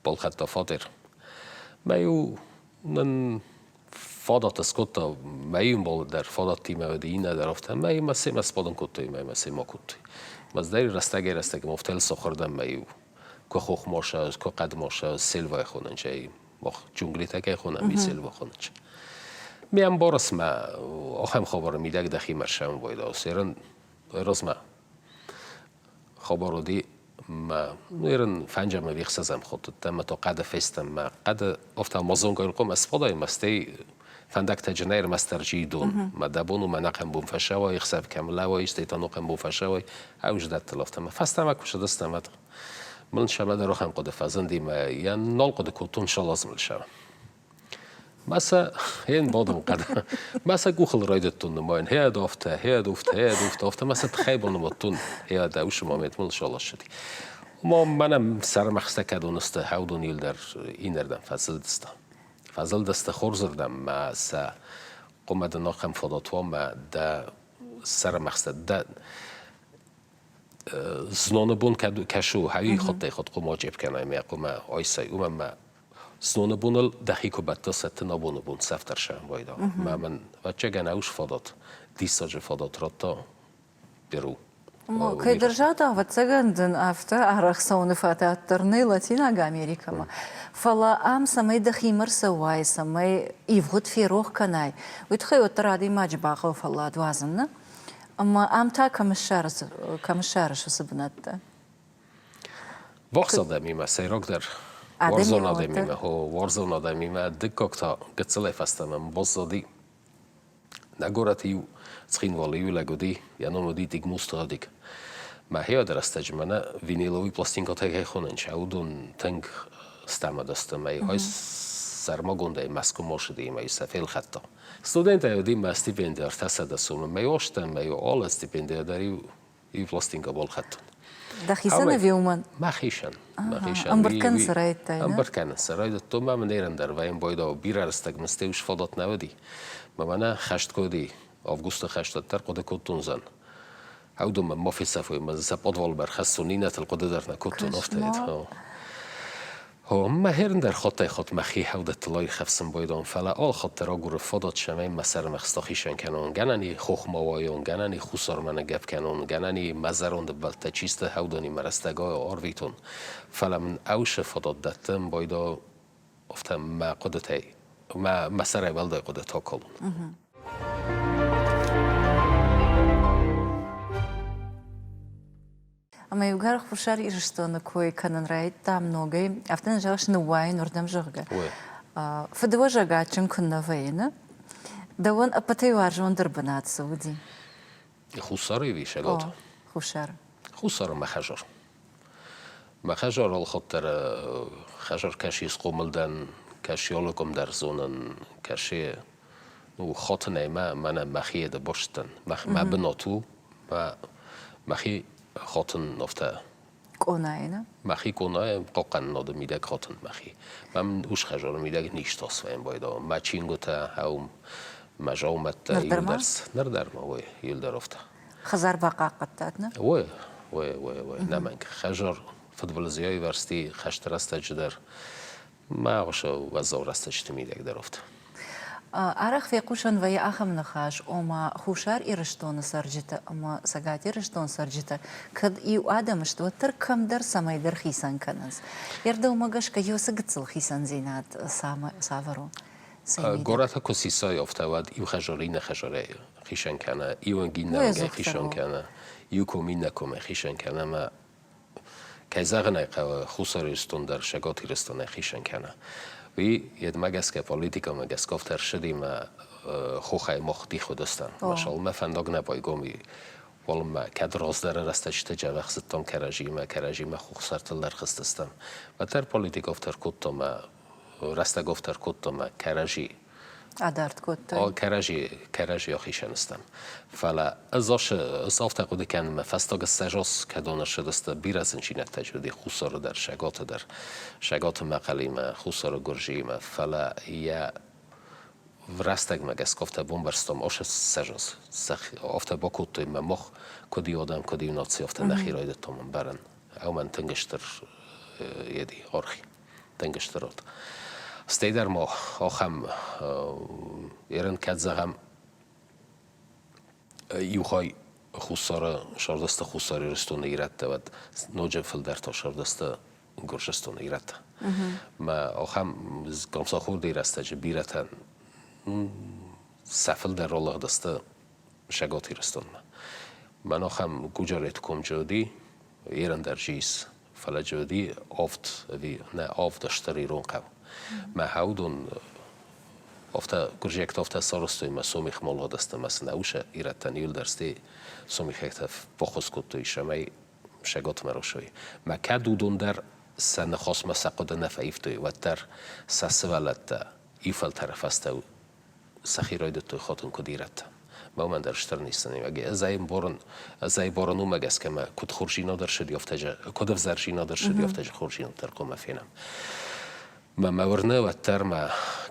балхӕдта фатер. Мӕ-иу нын фадат скодта, мӕ иу ӕмбал дӕр фадаттимӕ уыди, иннӕ дӕр афтӕ. Мӕ мӕ семӕ сбадын кодтой, мӕ мӕ семӕ кодтой. Мӕздӕр рӕстӕгӕй-рӕстӕгмӕ афтӕ сахуырдӕм мӕ-иу куы хохмоса, куы хъӕдмоса, сельвайы хонынчӕй, мах джунглитӕ кӕй хонӕм, сельва хонынчы. Ме ӕмбарыс мӕ, ахӕм хабары мидӕг дӕхимӕ сӕмбойдау, серын размӕ. Хабар уыди, мӕ ерын фӕнджӕмӕ вихсӕзӕм ходтыдтӕн, мӕ то хъӕды фестӕм, мӕ хъӕды афтӕ Амазонкӕйы ркъом ӕсфадай, мӕ стӕй фӕндӕгтӕ джынӕй ӕрмӕстдӕр дон. Мӕ дӕ бон у мӕ нӕхъӕн бон фӕсӕуай, ӕхсӕв кӕм лӕууай, стӕй та нохъӕн бон фӕсӕуай, ӕвздӕттыл афтӕ. Мӕ фӕстӕмӕ куы цыдыстӕм, уӕд мын сӕмӕ дӕр ахӕм хъуыды фӕзынди, мӕ йӕ нал хъуыды кодтон, сӕлаз мыл сӕ. Мӕ сӕ хен бадын хъӕд. Мӕ сӕ къухыл райдыдтон нымайын. Хед афтӕ, хед уфтӕ, хед уфтӕ, афтӕ мӕ сӕ тыххӕй банымадтон. Хед ӕусы момент мыл салассыди. Ма мӕнӕ сӕрмӕхстӕ кӕдон сты, хӕудон иуылдӕр иннӕрдӕм фӕзылдысты. Фӕзылдысты хорзырдӕм мӕ сӕ хъуымӕ дын ахӕм фадат уа мӕ дӕ сӕрмӕхстӕ дӕ зноны бон кӕд кӕсы хӕуи хаттӕй хатт хъуымӕ ачъепп кӕнай мӕ хъуымӕ айсай, уымӕн мӕ зноны боныл дӕхи куы бӕттыс, ӕттын абоны бон цӕфдӕр сӕм байдагъ. Мӕ мын, ӕвӕццӕгӕн, ӕус фадат, диссаджы фадат радта Перу. Кӕйдӕр загъта, ӕвӕццӕгӕн дын афтӕ арӕх цӕуыны фадат дӕр нӕй Латинаг Америкӕмӕ. Фӕлӕ ам цӕмӕй дӕхимӕ рцӕуай, цӕмӕй ивгъуыд ферох кӕнай, уый тыххӕй уӕддӕр адӕймаджы бахъӕуы фӕллад уадзын, нӕ? Ӕмӕ ам та кӕм ссарыс, кӕм ссарыс уыцы бынӕттӕ? Вахс адӕмимӕ сӕйрагдӕр уарзон адӕмимӕ, хо, уарзон адӕмимӕ, дыккаг та гыццылӕй фӕстӕмӕ баззади. Нӕ горӕты иу Цхинвалы иу лӕг уыди, йӕ ном уыди Дигмусты Адик. Мӕхи уӕды рӕстӕджы мӕнӕ виниловый пластинкӕтӕ кӕй хонынц, уыдон тынг стӕмӕдысты ӕмӕ иу сӕрмагондӕй Мӕскуымӕ ссыди ӕмӕ сӕ фелхӕдта. Студентӕй уыди мӕ стипенди 300 сомы, мӕ остӕн, мӕ алы стипендийӕ дӕр иу иу пластинкӕ балхӕдтон. Дӕхицӕн ӕви уымӕн? Мӕхицӕн. Мӕхицӕн. Ӕмбырд кӕнын цы райдыдтай? Ӕмбырд кӕнын цы райдыдтон, мӕ мын ӕрӕндӕр вӕййын байдау бирӕ рӕстӕг мын стӕй ус фадат нӕ уыди. Мӕ мӕнӕ хӕст куы уыди, августы хӕст уӕддӕр хъуыды кодтон зӕн. Ӕудон мӕ ма фесӕфой, мӕ сӕ пъадвалмӕ ӕрхӕссон, иннӕтыл хъуыды дӕр нӕ кодтон, афтӕ. Мӕ хӕрын дӕр хаттӕй-хатт мӕхи хӕвдӕттыл аирхӕфсын байдон, фӕлӕ алхатт дӕр агуры фадат, цӕмӕй мӕ сӕрмӕхст ахицӕн кӕнон, гӕнӕн и хохмӕ уайон, гӕнӕн и хуссармӕ ныггӕпп кӕнон, гӕнӕн и мӕ зӕронд ӕмбӕлттӕ чисты хӕвдонимӕ рӕстӕг арвитон. Фӕлӕ мын ӕвсы фадат дӕтты байдо афтӕ мӕ хъуыдытӕй, мӕ сӕрӕй уӕлдай хъуыдытӕ акалон. Ӕмӕ иугӕр Хуссар Ирыстоны кой кӕнын райдыдтам ногӕй, афтӕ нын зӕгъыс, ныууайын уырдӕм, зӕгъгӕ. Фыдыуӕзӕг адджын куыннӕ вӕййы, нӕ? Дӕуӕн ӕппӕтӕй уарзондӕр бынат цы уыди? Хуссары ӕви Цӕгаты? Хуссары. Хуссары мӕ хӕдзар. Мӕ хӕдзар алхатт дӕр хӕдзар кӕси схъомыл дӕн, кӕси алы къуым дӕр зонын, кӕси ну, хатынӕй мӕ мӕнӕ мӕхи еды бырстӕн. Мӕ бынат у, мӕхи хатын афтӕ. Къонайы, нӕ? Мӕхи къонайы хъахъхъӕнынады мидӕг хатын мӕхи. Мӕм ус хӕдзары мидӕг низтӕ свӕййын байдауы. Мӕ чингуытӕ, ӕум, мӕ дзаумӕттӕ иуылдӕр. Ныр дӕр ма, ой, иуылдӕр афтӕ. Хӕдзар бахъахъхъӕдтат, нӕ? Ой, ой, ой, ой, нӕмӕнг. Хӕдзар фыдбылызы аивӕрзти хӕсты рӕстӕджы дӕр. Мӕ агъуысы уӕззау рӕстӕджыты мидӕг дӕр афтӕ. Арӕх фехъусӕн вӕййы ахӕм ныхас, ома Хуссар Ирыстоны цӕрджытӕ ӕмӕ Цӕгат Ирыстоны цӕрджытӕ кӕд иу адӕм сты, уӕддӕр кӕмдӕр цӕмӕйдӕр хицӕн кӕнынц. Йе рдӕумӕ гӕсгӕ иу цы гыццыл хицӕндзинад цавӕр у? Горӕты куы сисай, афтӕ уӕд иу хӕдзар иннӕ хӕдзарӕй хицӕн кӕны, иуӕнг иннӕуӕнгӕй хицӕн кӕны, иу ком иннӕ комӕй хицӕн кӕны ӕмӕ Кӕй зӕгъын ӕй хъӕуы, Хуссар Ирыстон дӕр Цӕгат Ирыстонӕй хицӕн кӕны. Уый йедмӕ гӕсгӕ политикӕмӕ гӕсгӕ афтӕ ӕрцыди мӕ хохӕй мах дих уыдыстӕм. Мӕ фӕндаг нӕ байгом и. Уалынмӕ кӕд раздӕры рӕстӕджыты дзӕбӕх зыдтам кӕрӕдзимӕ, кӕрӕдзимӕ хохсӕртыл ӕрхызтыстӕм. Уӕддӕр политикӕ афтӕ ӕркодта мӕ рӕстӕг афтӕ ӕркодта мӕ кӕрӕдзи Адард кодтой. Кӕрӕдзи, кӕрӕдзи ахицӕн стӕм. Фӕлӕ ӕз ӕз афтӕ хъуыды кӕнын, мӕ фӕстаг ссӕдз кӕдон ӕрцыдысты бирӕ зындзинӕдтӕ уыди Хуссары дӕр, Сӕгаты дӕр, Сӕгаты Мӕхъӕлимӕ, Хуссары Гуырдзиимӕ, фӕлӕ йӕ рӕстӕгмӕ гӕсгӕ афтӕ бамбӕрстам, асы ссӕдз афтӕ бакодтой мӕ мах, куыд иу адӕм, куыд иу наци, афтӕ нӕхи райдыдтам ӕмбарын. Ӕмӕ тынг стыр еди архи. Тынг стыр уыд. Стӕй дӕр ма ахӕм ерын кӕд зӕгъӕм иу хай Хуссары сӕрдысты Хуссар Ирыстоны ирӕттӕ, уӕд ноджы фылдӕр та сӕрдысты Гуырдзыстоны ирӕттӕ. Мӕ ахӕм Гамсахурдийы рӕстӕджы бирӕтӕн сӕ фылдӕр ралыгъдысты Цӕгат Ирыстонмӕ. Мӕн ахӕм Гуджареты комджы уыди, ерын дӕр ис фӕлӕ джы уыди авд ӕви нӕ авд стыр ирон хъӕу. Мӕ хӕудон афтӕ гуырдзиӕгтӕ афтӕ сарӕзтой мӕ сомихмӕ лыгъдысты мӕ сын ӕусы ирӕттӕн иуылдӕр стӕй сомихӕгтӕ баххуыс кодтой, цӕмӕй Цӕгатмӕ русой. Мӕ кӕд уыдон дӕр сӕ ныхасмӕ сӕ хъуыды нӕ фӕивтой, уӕддӕр сӕ сывӕллӕттӕ. Иу фӕлтӕры фӕстӕ сӕхи райдыдтой хатын куыд ирӕттӕ. Мӕ уымӕн дӕр стыр ницынимӕ. Ӕз ӕй ӕмбарын, ӕз ӕй барын уымӕ гӕсгӕ мӕ куыд хорздзинад ӕрцыди, афтӕ куыд ӕвзӕрдзинад ӕрцыди, афтӕ хорздзинад дӕр хъуамӕ фенӕм. Мӕ мӕ уырны, уӕддӕр мӕ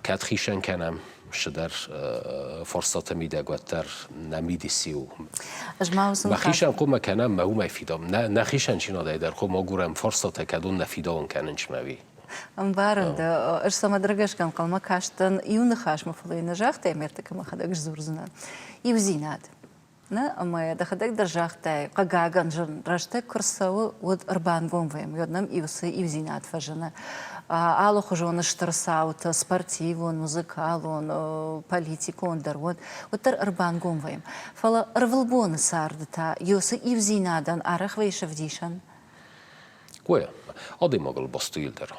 кӕд хицӕн кӕнӕм цыдӕр фарстаты мидӕг, уӕддӕр нӕ мидис иу. Ӕз ма уыцы Мӕ хицӕн хъуамӕ кӕнӕм, мӕ уымӕй фидауӕм. Нӕ хицӕн чинадӕй дӕр хъуамӕ агурӕм фарстатӕ, кӕд уын нӕ фидауын кӕнынч мӕ уый. Ӕмбарын дӕ, ӕз цӕмӕдӕр гӕсгӕ ӕнхъӕлмӕ кастӕн иу ныхасмӕ, фӕлӕ йын нӕ загътай, ме ртыккӕ мӕхӕдӕг сдзурдзынӕн. Иудзинад. Нӕ, ӕмӕ дӕхӕдӕг дӕр загътай, хъыгагӕн, зын рӕстӕг куы рцӕуы, уӕд ӕрбангом вӕййӕм, уӕд нӕм иу цы иудзинад фӕзыны. Алыхуызон стыр цаутӕ, спортивон, музыкалон, политикон дӕр уӕд, уӕддӕр ӕрбангом вӕййӕм. Фӕлӕ ӕрвылбоны царды та уыцы иудзинадӕн арӕх вӕййы ӕвдисӕн. Гуе, адӕймагыл баст у дӕр.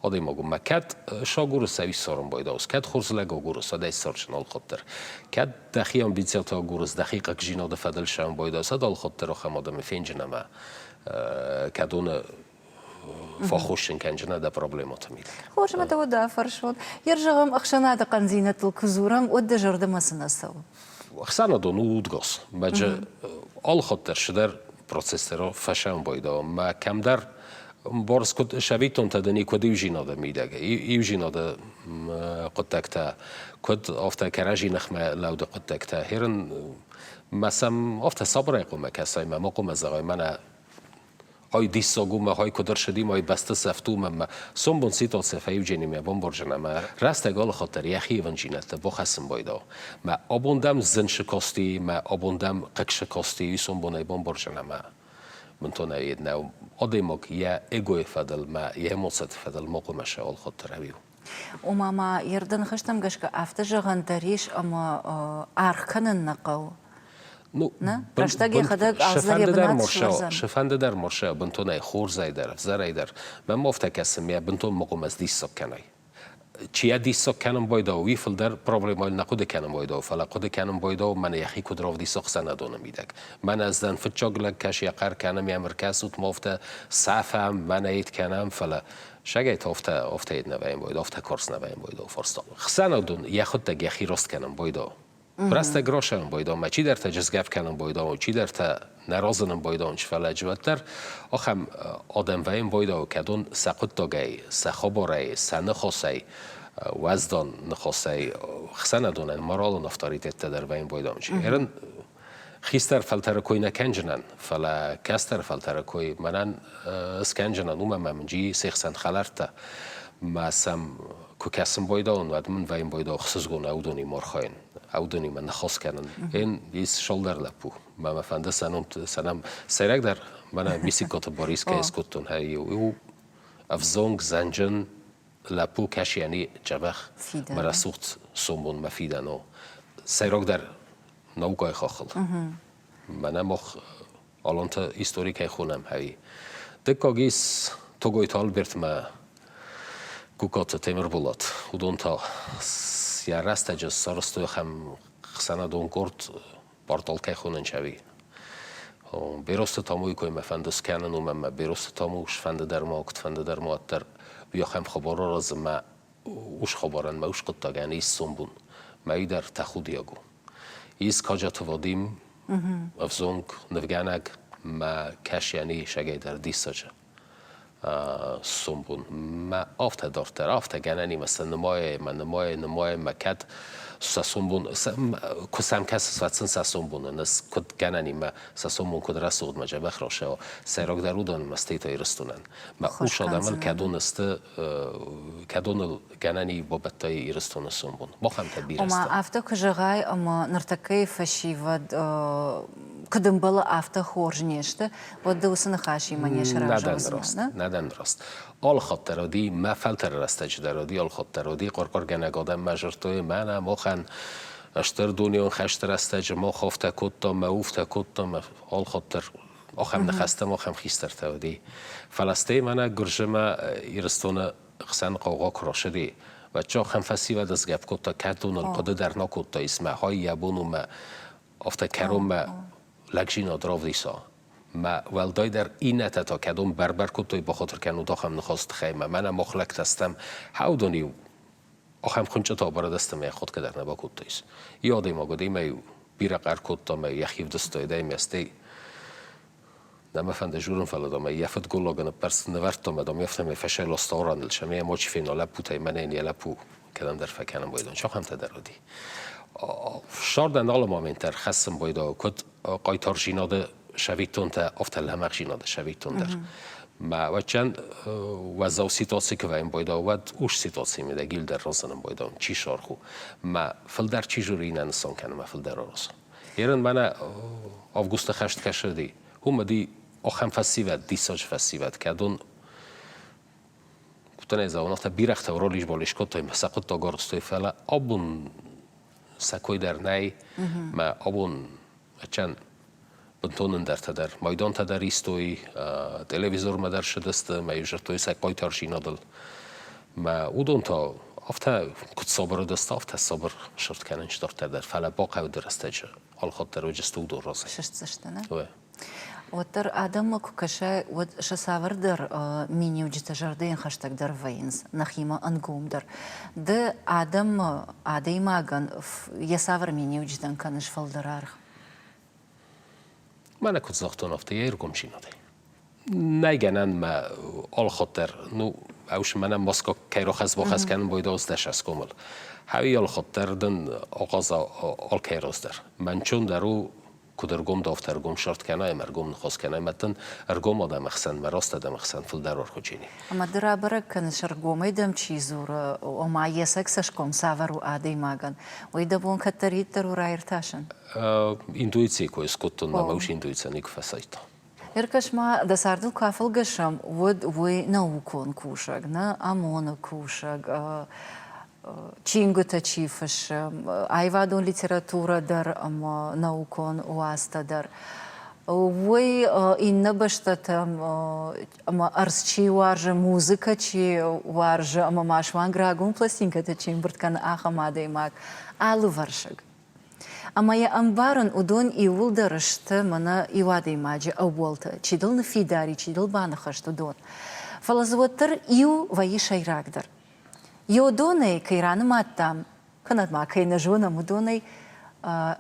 Адӕймагыл ма кӕд сагурыс ӕви ссарын байдауыс, кӕд хорз лӕг агурыс, уӕд ӕй ссардзӕн алхатт дӕр. Кӕд дӕхи амбициятӕ агурыс, дӕхи хъӕгдзинады фӕдыл сӕм байдауыс, уӕд алхатт дӕр ахӕм адӕмы фенджын ӕмӕ кӕдоны фӕххуыссын кӕнджынӕ дӕ проблемӕты мидӕг. Хорз ӕмӕ дӕ уӕд афӕрсон. Йер зӕгъӕм, ӕхсӕнады хъӕндзинӕдтыл куы дзурӕм, уӕд дӕ зӕрдӕмӕ цы нӕ цӕуы? Ӕхсӕнадон у удгос. Мӕджы алыхатт дӕр цыдӕр процесстӕ фӕсӕмбайда. Мӕ кӕмдӕр борз куыд сӕвиттонтӕ дын куыд иузинады мидӕг, иузинады хъуыддӕгтӕ, куыд афтӕ кӕрӕдзи ныхмӕ лӕуды хъуыддӕгтӕ. Херын мӕ сӕм афтӕ сабырӕй хъуамӕ кӕсай, мӕ ма хъуамӕ зӕгъай, мӕнӕ ай диссаг у, мӕ ай куыд ӕрцыди, мӕ ай бӕсты сӕфт у, мӕ сомбон ситуацийӕ фӕивджени мӕ бамбарджын ӕмӕ рӕстӕг алыхатт дӕр йӕхи ивындзинӕдтӕ бахӕссын байдау. Мӕ абон дӕм зын сыкасти, мӕ абон дӕм хъыг сыкасти, уый сомбонӕй бамбарджын ӕмӕ бынтон ӕвед нӕу. Адӕймаг йӕ эгойы фӕдыл мӕ йӕ эмоциты фӕдыл ма хъуамӕ сӕ алыхатт дӕр ӕвиу. Ома ма йе рдӕныхӕстӕм гӕсгӕ афтӕ зӕгъӕн дӕр ис, ӕмӕ аргъ кӕнын нӕ хъӕуы. Ну, нӕ? Рӕстӕг йӕхӕдӕг алцыдӕр йӕ бынат суадздзӕн. Цыфӕнды дӕр морсӕ бынтонӕй хорзӕй дӕр, ӕвзӕрӕй дӕр. Мӕм афтӕ кӕсы, мӕ бынтон мыхъуымӕ диссаг кӕнай. Чи йӕ диссаг кӕнын байдауы, уый фылдӕр проблемӕйыл нӕ хъуыды кӕнын байдауы, фӕлӕ хъуыды кӕнын байдауы, мӕнӕ йӕхи куыд равдиса ӕхсӕнадоны мидӕг. Мӕнӕ ӕз дӕн фыццаг лӕг, кӕс йӕ хъӕр кӕны, мӕм ӕркӕсут, ма афтӕ сафӕм, мӕнӕ ид кӕнӕм, фӕлӕ Сагӕй та афтӕ, афтӕ нӕ вӕййын бойдо, афтӕ карз нӕ вӕййын бойдо фарста. Хсӕнадон йӕхуыдтӕг йӕхи раст кӕнын бойдо. Рӕстӕг расайын бойдо, мӕ чидӕртӕ джызгӕф кӕнын бойдо, чидӕртӕ нӕ разынын бойдо, фӕлӕ уӕддӕр ахӕм адӕм вӕййын бойдо, кӕдон сӕ хъуыддагӕй, сӕ хабарӕй, сӕ ныхасӕй, уӕздан ныхасӕй хсӕнадонӕн моралон авторитеттӕ дӕр вӕййын бойдо. Ерын Хистӕр фӕлтӕры кой нӕ кӕнджынӕн, фӕлӕ кӕстӕр фӕлтӕры кой мӕнӕн скӕнджынӕн, уымӕн ӕмӕ мын джи се хсӕн хӕлӕрттӕ. Мӕ сӕм куы кӕсын байдауын, уӕд мын вӕййын байдау ӕхсызгон аудонимӕ архайын, аудонимӕ ныхас кӕнын. Ен ис шалдӕр лӕппу. Мӕ мӕ фӕнды сӕ ном сӕ ном сӕйрагдӕр мӕнӕ Мисиккоты Борис кӕй скодтон, хӕй иу ӕвзонг зӕнджын лӕппу кӕсиани дзӕбӕх мӕ рӕсугъд сомбон мӕ фидӕн у. Сӕйрагдӕр наукӕйы хаххыл. Мӕнӕ мах аланты истори кӕй хонӕм, ӕви. Дыккаг ис Тогойты Альбертмӕ Гукаты Темырболат. Уыдон та йӕ рӕстӕджы сарӕзтой ахӕм ӕхсӕнадон къорд, портал кӕй хонынц, ӕви. Берозты Тамуйы кой мӕ фӕнды скӕнын, уымӕн мӕ Берозты Таму сфӕнды дӕр ма, куыдфӕнды дӕр ма, уӕддӕр уый ахӕм хабар аразы мӕ ус хабарӕн мӕ ус хъуыддагӕн ис сомбон. Мӕйдар тӕхудиаг у. Ис Каджаты Вадим, ӕвзонг нывгӕнӕг, мӕ кӕсӕни сӕгӕйдӕр диссаджы сомбон. Мӕ афтӕ дарддӕр, афтӕ гӕнӕнимӕ сӕ нымайӕ, мӕ нымайӕ, нымайӕ, мӕ кӕд сӕ сомбон, куы сӕм кӕсыс, уӕд сын сӕ сомбоны куыд гӕнӕнимӕ сӕ сомбон куыд рӕсугъдмӕ дзӕбӕх расӕуа, сӕйрагдӕр уыдонмӕ стӕй Ирыстонӕн. Мӕ хъус адӕмӕн кӕдон сты кӕдоныл гӕнӕн и бабӕттай Ирыстоны сомбон. Махӕн та бирӕ Ома, афтӕ куы зӕгъай, ӕмӕ ныртӕккӕйы фӕсивӕд куыд ӕмбӕлы, афтӕ хорз не сты, уӕд ды уыцы ныхасимӕ не сразы уыдзынӕ? Нӕ дӕн раст. Алыхатт дӕр уыди, мӕ фӕлтӕры рӕстӕджы дӕр уыди, алыхатт дӕр уыди, къуыр-къуыргӕнӕг адӕм мӕ зырдтой, мӕнӕ махӕн стыр дунеон хӕсты рӕстӕджы мах афтӕ кодтам, мӕ уфтӕ кодтам, алыхатт дӕр ахӕм ныхӕстӕм ахӕм хистӕртӕ уыди. Фӕлӕ стӕй мӕнӕ Гуырдзымӕ Ирыстоны хсӕн хъаугъа куы рацыди, уӕд ахӕм фӕсивӕд сгӕпп кодта, кӕдоныл хъуыды дӕр нӕ кодта, исмӕ хай йӕ бон у мӕ афтӕ кӕронмӕ лӕгдзинад равдиса. Мӕ уӕлдайдӕр иннӕтӕ та кӕдон бӕр-бӕр кодтой, бахатыр кӕнут ахӕм ныхасы тыххӕй, мӕ мӕнӕ мах лӕгтӕ стӕм, хӕудон-иу. Ахӕм хуынчъытӕ бӕрӕдӕсты мӕ ходгӕ дӕр нӕ бакодтаис. Иу адӕймаг уыд, ӕмӕ-иу бирӕ хъӕр кодта ӕмӕ йӕхи ӕвдыста, ӕмӕ стӕй нӕ мӕ фӕнды журын, фӕлӕ дам йӕ фыдголлаг ныппӕрст нывӕрдта ӕмӕ дам афтӕмӕй фӕсӕйласта араныл, сӕмӕ йӕ мачи фена лӕппутӕй, мӕнӕн йӕ лӕппу кӕдӕмдӕр фӕкӕнын байдон. Ахӕмтӕ дӕр уыди. Ссардӕн алы момент дӕр хӕссын байдау, куыд хъайтарзинады сӕвиттонтӕ, афтӕ лӕмӕгъзинады сӕвиттон дӕр. Мӕ уӕдчӕн уӕззау ситуаци куы вӕййын байдау, уӕд ус ситуацийы мидӕг ил дӕр разынын байдау, чи саргъ у. Мӕ фылдӕр чи жюри нӕ нысан кӕны, мӕ фылдӕр араз. Ерын мӕнӕ августы хӕст кӕсыди, уым уыди ахӕм фӕсивӕд, диссаджы фӕсивӕд, кӕдон куыдтӕ нӕ зӕгъон, афтӕ бирӕгътӕ ролис-болис кодтой, мӕ сӕ хъуыддаг арӕзтой, фӕлӕ абон сӕ кой дӕр нӕй, мӕ абон ӕчӕн бынтон ӕндӕртӕ дӕр, майдантӕ дӕр истой, телевизормӕ дӕр сыдысты, мӕ зӕгътой сӕ хъайтарзинадыл. Мӕ уыдон та афтӕ куыд сабыр уыдысты, афтӕ сабыр сырд кӕнын дарддӕр дӕр, фӕлӕ бахъӕуды рӕстӕджы алхатт дӕр уыдысты уыдон разӕй. Сыстдзысты, нӕ? Уӕддӕр адӕммӕ куы кӕсай, уӕд сӕ цавӕрдӕр миниуджытӕ зӕрдӕйӕн хӕстӕгдӕр вӕййынц, нӕхимӕ ӕнгомдӕр. Ды адӕммӕ, адӕймагӕн йӕ цавӕр миниуджытӕн кӕныс фылдӕр аргъ? Мӕнӕ куыд загътон, афтӕ йӕ ӕргомдзинадӕй. Нӕй гӕнӕн мӕ алхатт дӕр, ну, ӕвш мӕнӕ Москва кӕй рахӕц-бахӕц кӕнын байдал дӕсӕскомыл. Хӕуи алхатт дӕр дын ахъаза алкӕй раз дӕр. Мӕнчон дӕр у куыд ӕргом дӕ, ӕргом сарт кӕнай ӕмӕ ӕргом ныхас кӕнай, ӕмӕ дын ӕргом адӕмы хсӕн, мӕ раст адӕмы хсӕн фылдӕр аргъуыджини. Ӕмӕ ды рабӕрӕг кӕныс, ӕргомӕй дӕм чи дзуры, ома йе цӕг цӕсгом цавӕр у адӕймагӕн, уый дӕ бон кӕддӕриддӕр у раиртасын? Интуицийы кой скодтон, мӕ ус интуицийӕ никуы фӕсайдта. Ӕркӕс ма, дӕ цардыл куы афӕлгӕсӕм, уӕд уый наукон кусӕг, нӕ ОМОН-ы кусӕг, чингуытӕ чи фыссы, аивадон литературӕ дӕр ӕмӕ наукон уацтӕ дӕр. Уый иннӕ бӕстӕтӕм ӕмӕ ӕрдз чи уарзы, музыкӕ чи уарзы ӕмӕ ма суанг рагон пластинкӕтӕ чи ӕмбырд кӕны, ахӕм адӕймаг алывӕрсыг. Ӕмӕ йӕ ӕмбарын, уыдон иууылдӕр сты мӕнӕ иу адӕймаджы ӕууӕлтӕ, чи дыл ныффидар и, чи дыл баныхӕст, уыдон. Фӕлӕ дзы уӕддӕр иу вӕййы сӕйрагдӕр. Йодонӕй кӕй ранымадтам, кӕнӕ ма кӕй нӕ зонӕм, уыдонӕй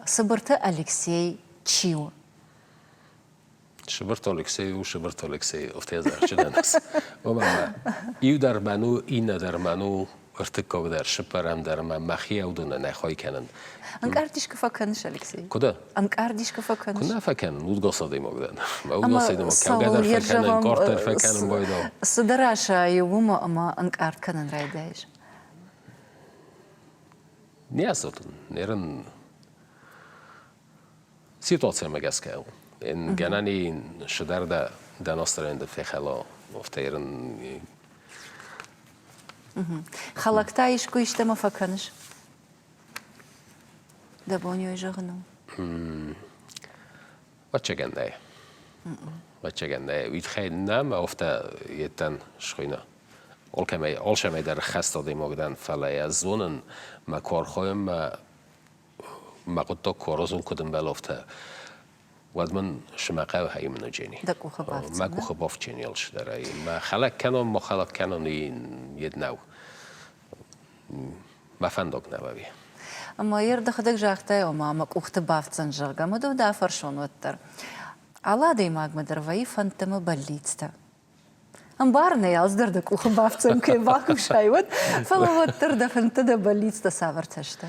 Цыбырты Алексей чи у? Сыбырты Алексей у Сыбырты Алексей, афтӕ зарджынӕн. Уымӕн ӕмӕ иу дӕр мӕн у, иннӕ дӕр мӕн у, ӕртыккаг дӕр, сыппӕрӕм дӕр ӕмӕ мӕхи аудынӕн нӕ хай кӕнын. Ӕнкъард искуы фӕкӕныс, Алексей? Куыд? Ӕнкъард искуы фӕкӕныс? Куы нӕ фӕкӕнын, удгас адӕймаг дӕн. Мӕ удгас адӕймаг кӕугӕ дӕр фӕкӕнын, ӕнкъард дӕр фӕкӕнын байдал. Цы дӕ расайы уымӕ ӕмӕ ӕнкъард кӕнын райдайыс? Не ацыдтӕн. Нерын ситуацимӕ гӕсгӕ у. Гӕнӕн и сыдӕр дӕ дӕ настроени фехӕла, афтӕ ерын Хӕлӕг та искуы истӕмӕ фӕкӕныс? Дӕ бон ой зӕгъын у? Ӕвӕццӕгӕн нӕй. Ӕвӕццӕгӕн нӕй. Уый тыххӕй нӕм афтӕ йедтӕн схуыйны. Алкӕмӕй, алцӕмӕй дӕр хӕст адӕймаг дӕн, фӕлӕ йӕ зонын, мӕ куы архайон, мӕ мӕ хъуыддаг куы аразон, куыд ӕмбӕлы, афтӕ, уӕд мын сымӕ хъӕуы хӕймныджени. Дӕ къухы бафтдзӕн? Мӕ къухы бафтдзӕни алцыдӕр. Мӕ хӕлӕг кӕнон, ма хӕлӕг кӕнон, йед нӕу. Мӕ фӕндаг нӕу ӕви? Ӕмӕ йӕ дӕхӕдӕг загътай, ома мӕ къухты бафтдзӕн, зӕгъгӕ, ӕмӕ дӕу дӕ афӕрсон уӕддӕр. Алы адӕймагмӕ дӕр вӕййы фӕндтӕ ӕмӕ бӕллицтӕ. Ӕмбарын ӕй, алцыдӕр дӕ къухы бафтдзӕн, кӕй бакусай, уӕд, фӕлӕ уӕддӕр дӕ фӕндтӕ, дӕ бӕллицтӕ цавӕртӕ сты?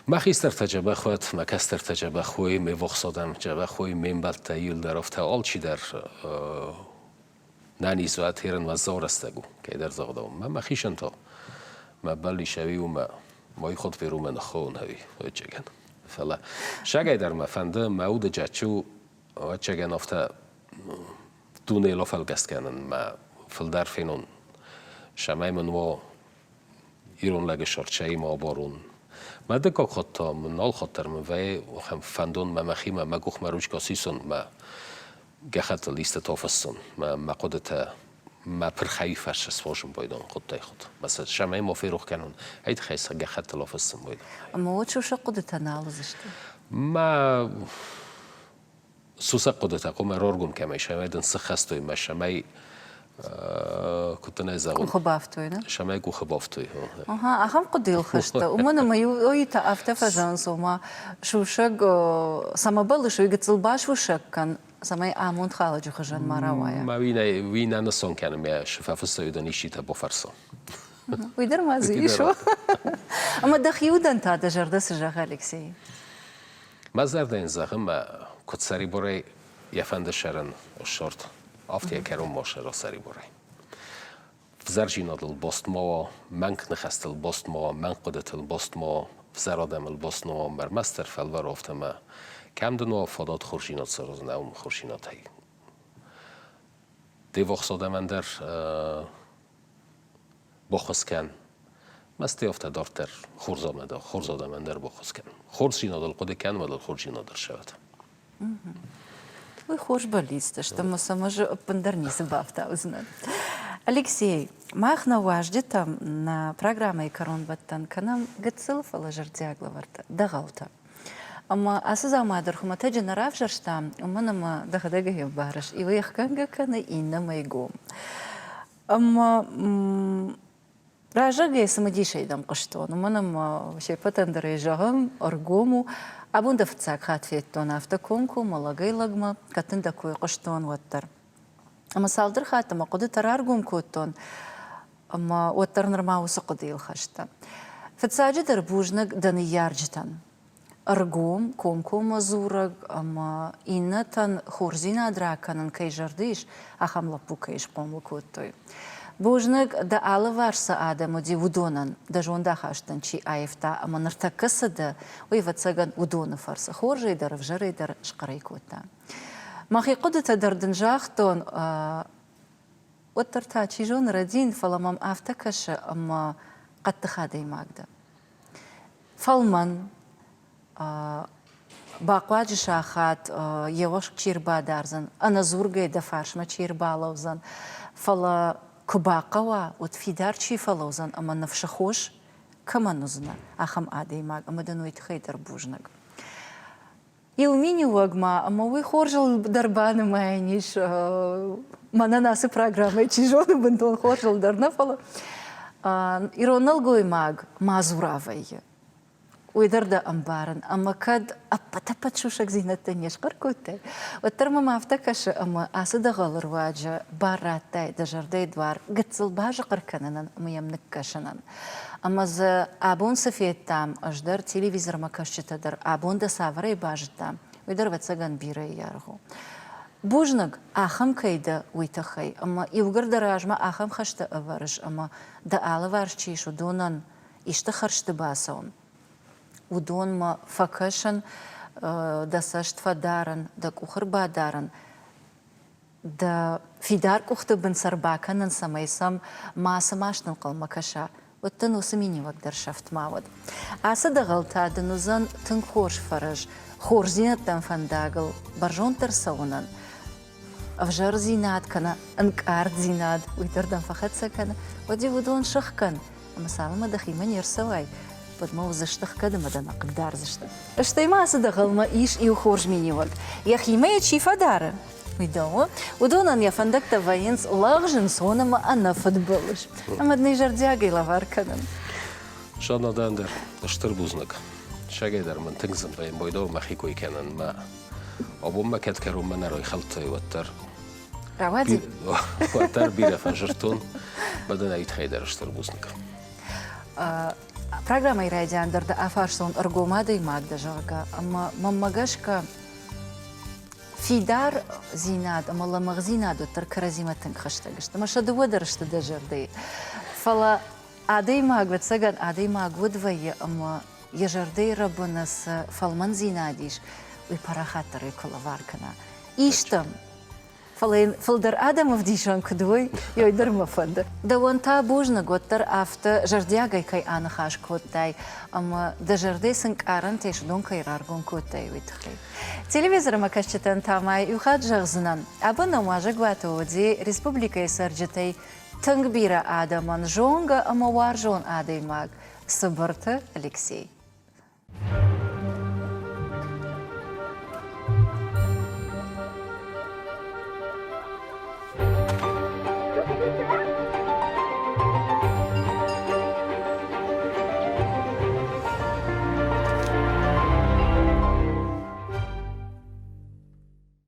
Мӕ хистӕртӕ дзӕбӕх уӕд, мӕ кӕстӕртӕ дзӕбӕх уой, ме ввахс адӕм дзӕбӕх уой, ме мбӕлттӕ иуылдӕр афтӕ алчидӕр нӕниз уӕд, ерын уӕззау рӕстӕг у, кӕйдӕр загъдау. Мӕ мӕхицӕн та мӕ бӕллиц ӕви у мӕ мой ход Перумӕ ныххауын ӕви, ӕвӕццӕгӕн. Фӕлӕ сагӕй дӕр мӕ фӕнды, мӕ уды джаччы у, ӕвӕццӕгӕн, афтӕ дунейыл афӕлгӕст кӕнын мӕ фылдӕр фенон, цӕмӕй мын уа ирон лӕджы сӕрчӕимӕ абарон. Мӕ дыккаг хатт та мын нал хатт дӕр мын вӕййы ахӕм фӕндон мӕ мӕхимӕ мӕ къухмӕ ручкӕ сисон, мӕ гӕххӕттыл истытӕ афыссон, мӕ мӕ хъуыдытӕ мӕ пырхӕй фӕрсы сфорсын байдон хъуыдтай худ. Мӕ сӕ цӕмӕй ма ферох кӕнон, ай тыххӕй сӕ гӕххӕттыл афыссын байдон. Ӕмӕ уӕд сусӕг хъуыдытӕ нал уыдзысты? Мӕ сусӕг хъуыдытӕ хъуамӕ раргом кӕмӕй, цӕмӕй дын цы хӕстой мӕ цӕмӕй. Куыд дын ӕй зӕгъон? Къухы бафтой, нӕ? Сӕмӕй къухы бафтой. Ага, ахӕм хъуыдыйыл хӕстӕ. Уымӕн ӕмӕ иу та афтӕ фӕзӕгъынц, ома сусӕг цӕмӕ бӕллыс, уый гыццыл басусӕг кӕн, цӕмӕй амонд халӕджы хуызӕн ма рауайа. Мӕ уый нӕ, уый нӕ нысан кӕны, мӕ фӕфыссӕг дӕн исчитӕ бафӕрса. Уый дӕр ма дзы ис. Ӕмӕ дӕхи удӕн та дӕ зӕрдӕ цы зӕгъы, Алексей? Мӕ зӕрдӕ йын зӕгъы, мӕ куыд сӕрибарӕй йӕ фӕнды сӕрӕн ссард, афтӕ йӕ кӕронмӕ сӕра сӕрибарӕй. Взӕрдзинадыл баст ма уа, мӕнг ныхӕстыл баст ма уа, мӕнг хъуыдытыл баст ма уа, взӕр адӕмыл баст ма уа, ӕрмӕстдӕр фӕлвар афтӕ мӕ кӕм дын уа фадат хорздзинад саразын, ӕуым хорздзинадӕй. Де ввахс адӕмӕн дӕр баххуыс кӕн. Мӕсты афтӕ дарддӕр хорз хорз адӕмӕн дӕр баххуыс кӕн. Хорздзинадыл хъуыды кӕн, уӕд ыл хорздзинад ӕрцӕуӕд. Уый хорз бӕллицтӕ сты ӕмӕ сӕм ӕз ӕппындӕр ницы бафтаудзынӕн. Алексей, мах нӕ уазджытӕм нӕ программӕйы кӕронбӕттӕн кӕнӕм гыццыл, фӕлӕ зӕрдиаг лӕвӕрттӕ, дӕгъӕлтӕ. Ӕмӕ ацы дзаума дӕр хуымӕтӕджы нӕ равзӕрстам, уымӕн ӕмӕ дӕхӕдӕг ӕй ӕмбарыс, иуӕй ӕхгӕнгӕ кӕны, иннӕмӕй гом. Ӕмӕ Раззагӕй цымыдисӕй дӕм хъуыстон, уымӕн ӕмӕ се ппӕтӕн дӕр ӕй зӕгъын, ӕргом у. Абон дӕ фыццаг хатт федтон афтӕ комкоммӕ лӕгӕй-лӕгмӕ, кӕд дын дӕ кой хъуыстон, уӕддӕр. Ӕмӕ цалдӕр хатты мӕ хъуыдытӕ раргом кодтон, ӕмӕ уӕддӕр нырма уыцы хъуыдыйыл хӕст дӕн. Фыццаджыдӕр бузныг дӕ ныййарджытӕн. Ӕргом, комкоммӕ дзурӕг ӕмӕ иннӕтӕн хорздзинад ракӕнын кӕй зӕрды ис, ахӕм лӕппу кӕй схъомыл кодтой. Бузныг, дӕ алыварс цы адӕм уыди, уыдонӕн, дӕ зондахастӕн чи аивта ӕмӕ ныртӕккӕ цы дӕ, уый, ӕвӕццӕгӕн, уыдоны фӕрцы хорзӕй дӕр, ӕвзӕрӕй дӕр схъӕрӕй кодта. Мӕхи хъуыдытӕ дӕр дын загътон, уӕддӕр та, чи зоны, рӕдийын, фӕлӕ мӕм афтӕ кӕсы, ӕмӕ хъӕддых адӕймаг дӕ. Фӕлмӕн, бахъуаджы сахат йе уӕхск чи рбадардзӕн, ӕнӕдзургӕ дӕ фарсмӕ чи рбалӕудзӕн, фӕлӕ куы бахъӕуа, уӕд фидар чи фӕлӕудзӕн ӕмӕ ныфсы хос кӕмӕн уыдзынӕ, ахӕм адӕймаг ӕмӕ дын уый тыххӕй дӕр бузныг. Иу миниуӕг ма, ӕмӕ уый хорзыл дӕр банымайӕн ис, мӕнӕн ацы программӕйы чи зоны бынтон хорзыл дӕр нӕ, фӕлӕ ирон нӕлгоймаг мадзура вӕййы. Уый дӕр дӕ ӕмбарын, ӕмӕ кӕд ӕппӕт-ӕппӕт сусӕгдзинӕдтӕ не схъӕр кодтай, уӕддӕр мӕм афтӕ кӕсы, ӕмӕ ацы дӕгъӕлы руаджы бар радтай дӕ зӕрдӕйы дуар гыццыл базыхъыр кӕнынӕн ӕмӕ йӕм ныккӕсынӕн. Ӕмӕ дзы абон цы федтам, ӕз дӕр, телевизормӕ кӕсджытӕ дӕр, абон дӕ цавӕрӕй базыдтам, уый дӕр, ӕвӕццӕгӕн, бирӕ аргъ у. Бузныг, ахӕм кӕй дӕ, уый тыххӕй. Ӕмӕ иугӕр дӕ размӕ ахӕм хӕстӕ ӕвӕрыс ӕмӕ дӕ алыварс чи ис, уыдонӕн исты хӕрзты бацӕуын, уыдонмӕ фӕкӕсын, дӕ цӕст фӕдарын, дӕ къух ӕрбадарын, дӕ фидар къухты бын сӕ рбакӕнын, цӕмӕй сӕм мацы маст ӕнхъӕлмӕ кӕса, уӕд дын уыцы миниуӕг дӕр сӕфт ма уӕд. Ацы дӕгъӕл та дын уыдзӕн тынг хорз фӕрӕз хорздзинӕдтӕм фӕндагыл бӕрзонддӕр цӕуынӕн. Ӕвзӕрдзинад кӕнӕ ӕнкъарддзинад уый дӕр дӕм фӕхӕццӕ кӕны, уӕд-иу уыдон сыхгӕн, ӕмӕ цалынмӕ дӕхимӕ не рцӕуай, уӕдмӕ уыдзысты хгӕд ӕмӕ дӕ нӕ хъыгдардзысты. Стӕй ма ацы дӕгъӕлмӕ ис иу хорз миниуӕг. Йӕхимӕ йӕ чи фӕдары, уый дӕу. Уыдонӕн йӕ фӕндӕгтӕ вӕййынц лӕгъз, ӕнцон ӕмӕ ӕнӕфыдбылыз. Ӕмӕ дын ӕй зӕрдиагӕй лӕвар кӕнын. Сӕнадӕн дӕр стыр бузныг. Сагӕй дӕр мын тынг зын вӕййы мойдау мӕхи кой кӕнын. Мӕ абон мӕ кӕд кӕронмӕ нӕ райхӕлдтай, уӕддӕр Рауади? Уӕддӕр бирӕ фӕзырдтон. Мӕ дын ӕй тыххӕй дӕр стыр бузныг. Программӕйы райдиан дӕр дӕ афарстон ӕргом адӕймаг дӕ, зӕгъгӕ, ӕмӕ мӕнмӕ гӕсгӕ фидардзинад ӕмӕ лӕмӕгъдзинад уӕддӕр кӕрӕдзимӕ тынг хӕстӕг сты. Ӕмӕ сӕ дыууӕ дӕр сты дӕ зӕрдӕйы. Фӕлӕ адӕймаг, ӕвӕццӕгӕн, адӕймаг уӕд вӕййы ӕмӕ йӕ зӕрдӕйы рӕбыны цы фӕлмӕндзинад ис, уый парахатдӕрӕй куы лӕвар кӕна. Истӕм Фӕлӕ йын фылдӕр адӕм ӕвдисӕн куыд уой, уый дӕр мӕ фӕнды. Дӕуӕн та бузныг, уӕддӕр афтӕ зӕрдиагӕй кӕй аныхас кодтай ӕмӕ дӕ зӕрдӕйы цы нкъарӕнтӕ ис, уыдон кӕй раргом кодтай, уый тыххӕй. Телевизормӕ кӕсджытӕн та ма иу хатт зӕгъдзынӕн, абон нӕм уазӕгуаты уыди республикӕйы цӕрджытӕй тынг бирӕ адӕмӕн зонгӕ ӕмӕ уарзон адӕймаг Цыбырты Алексей.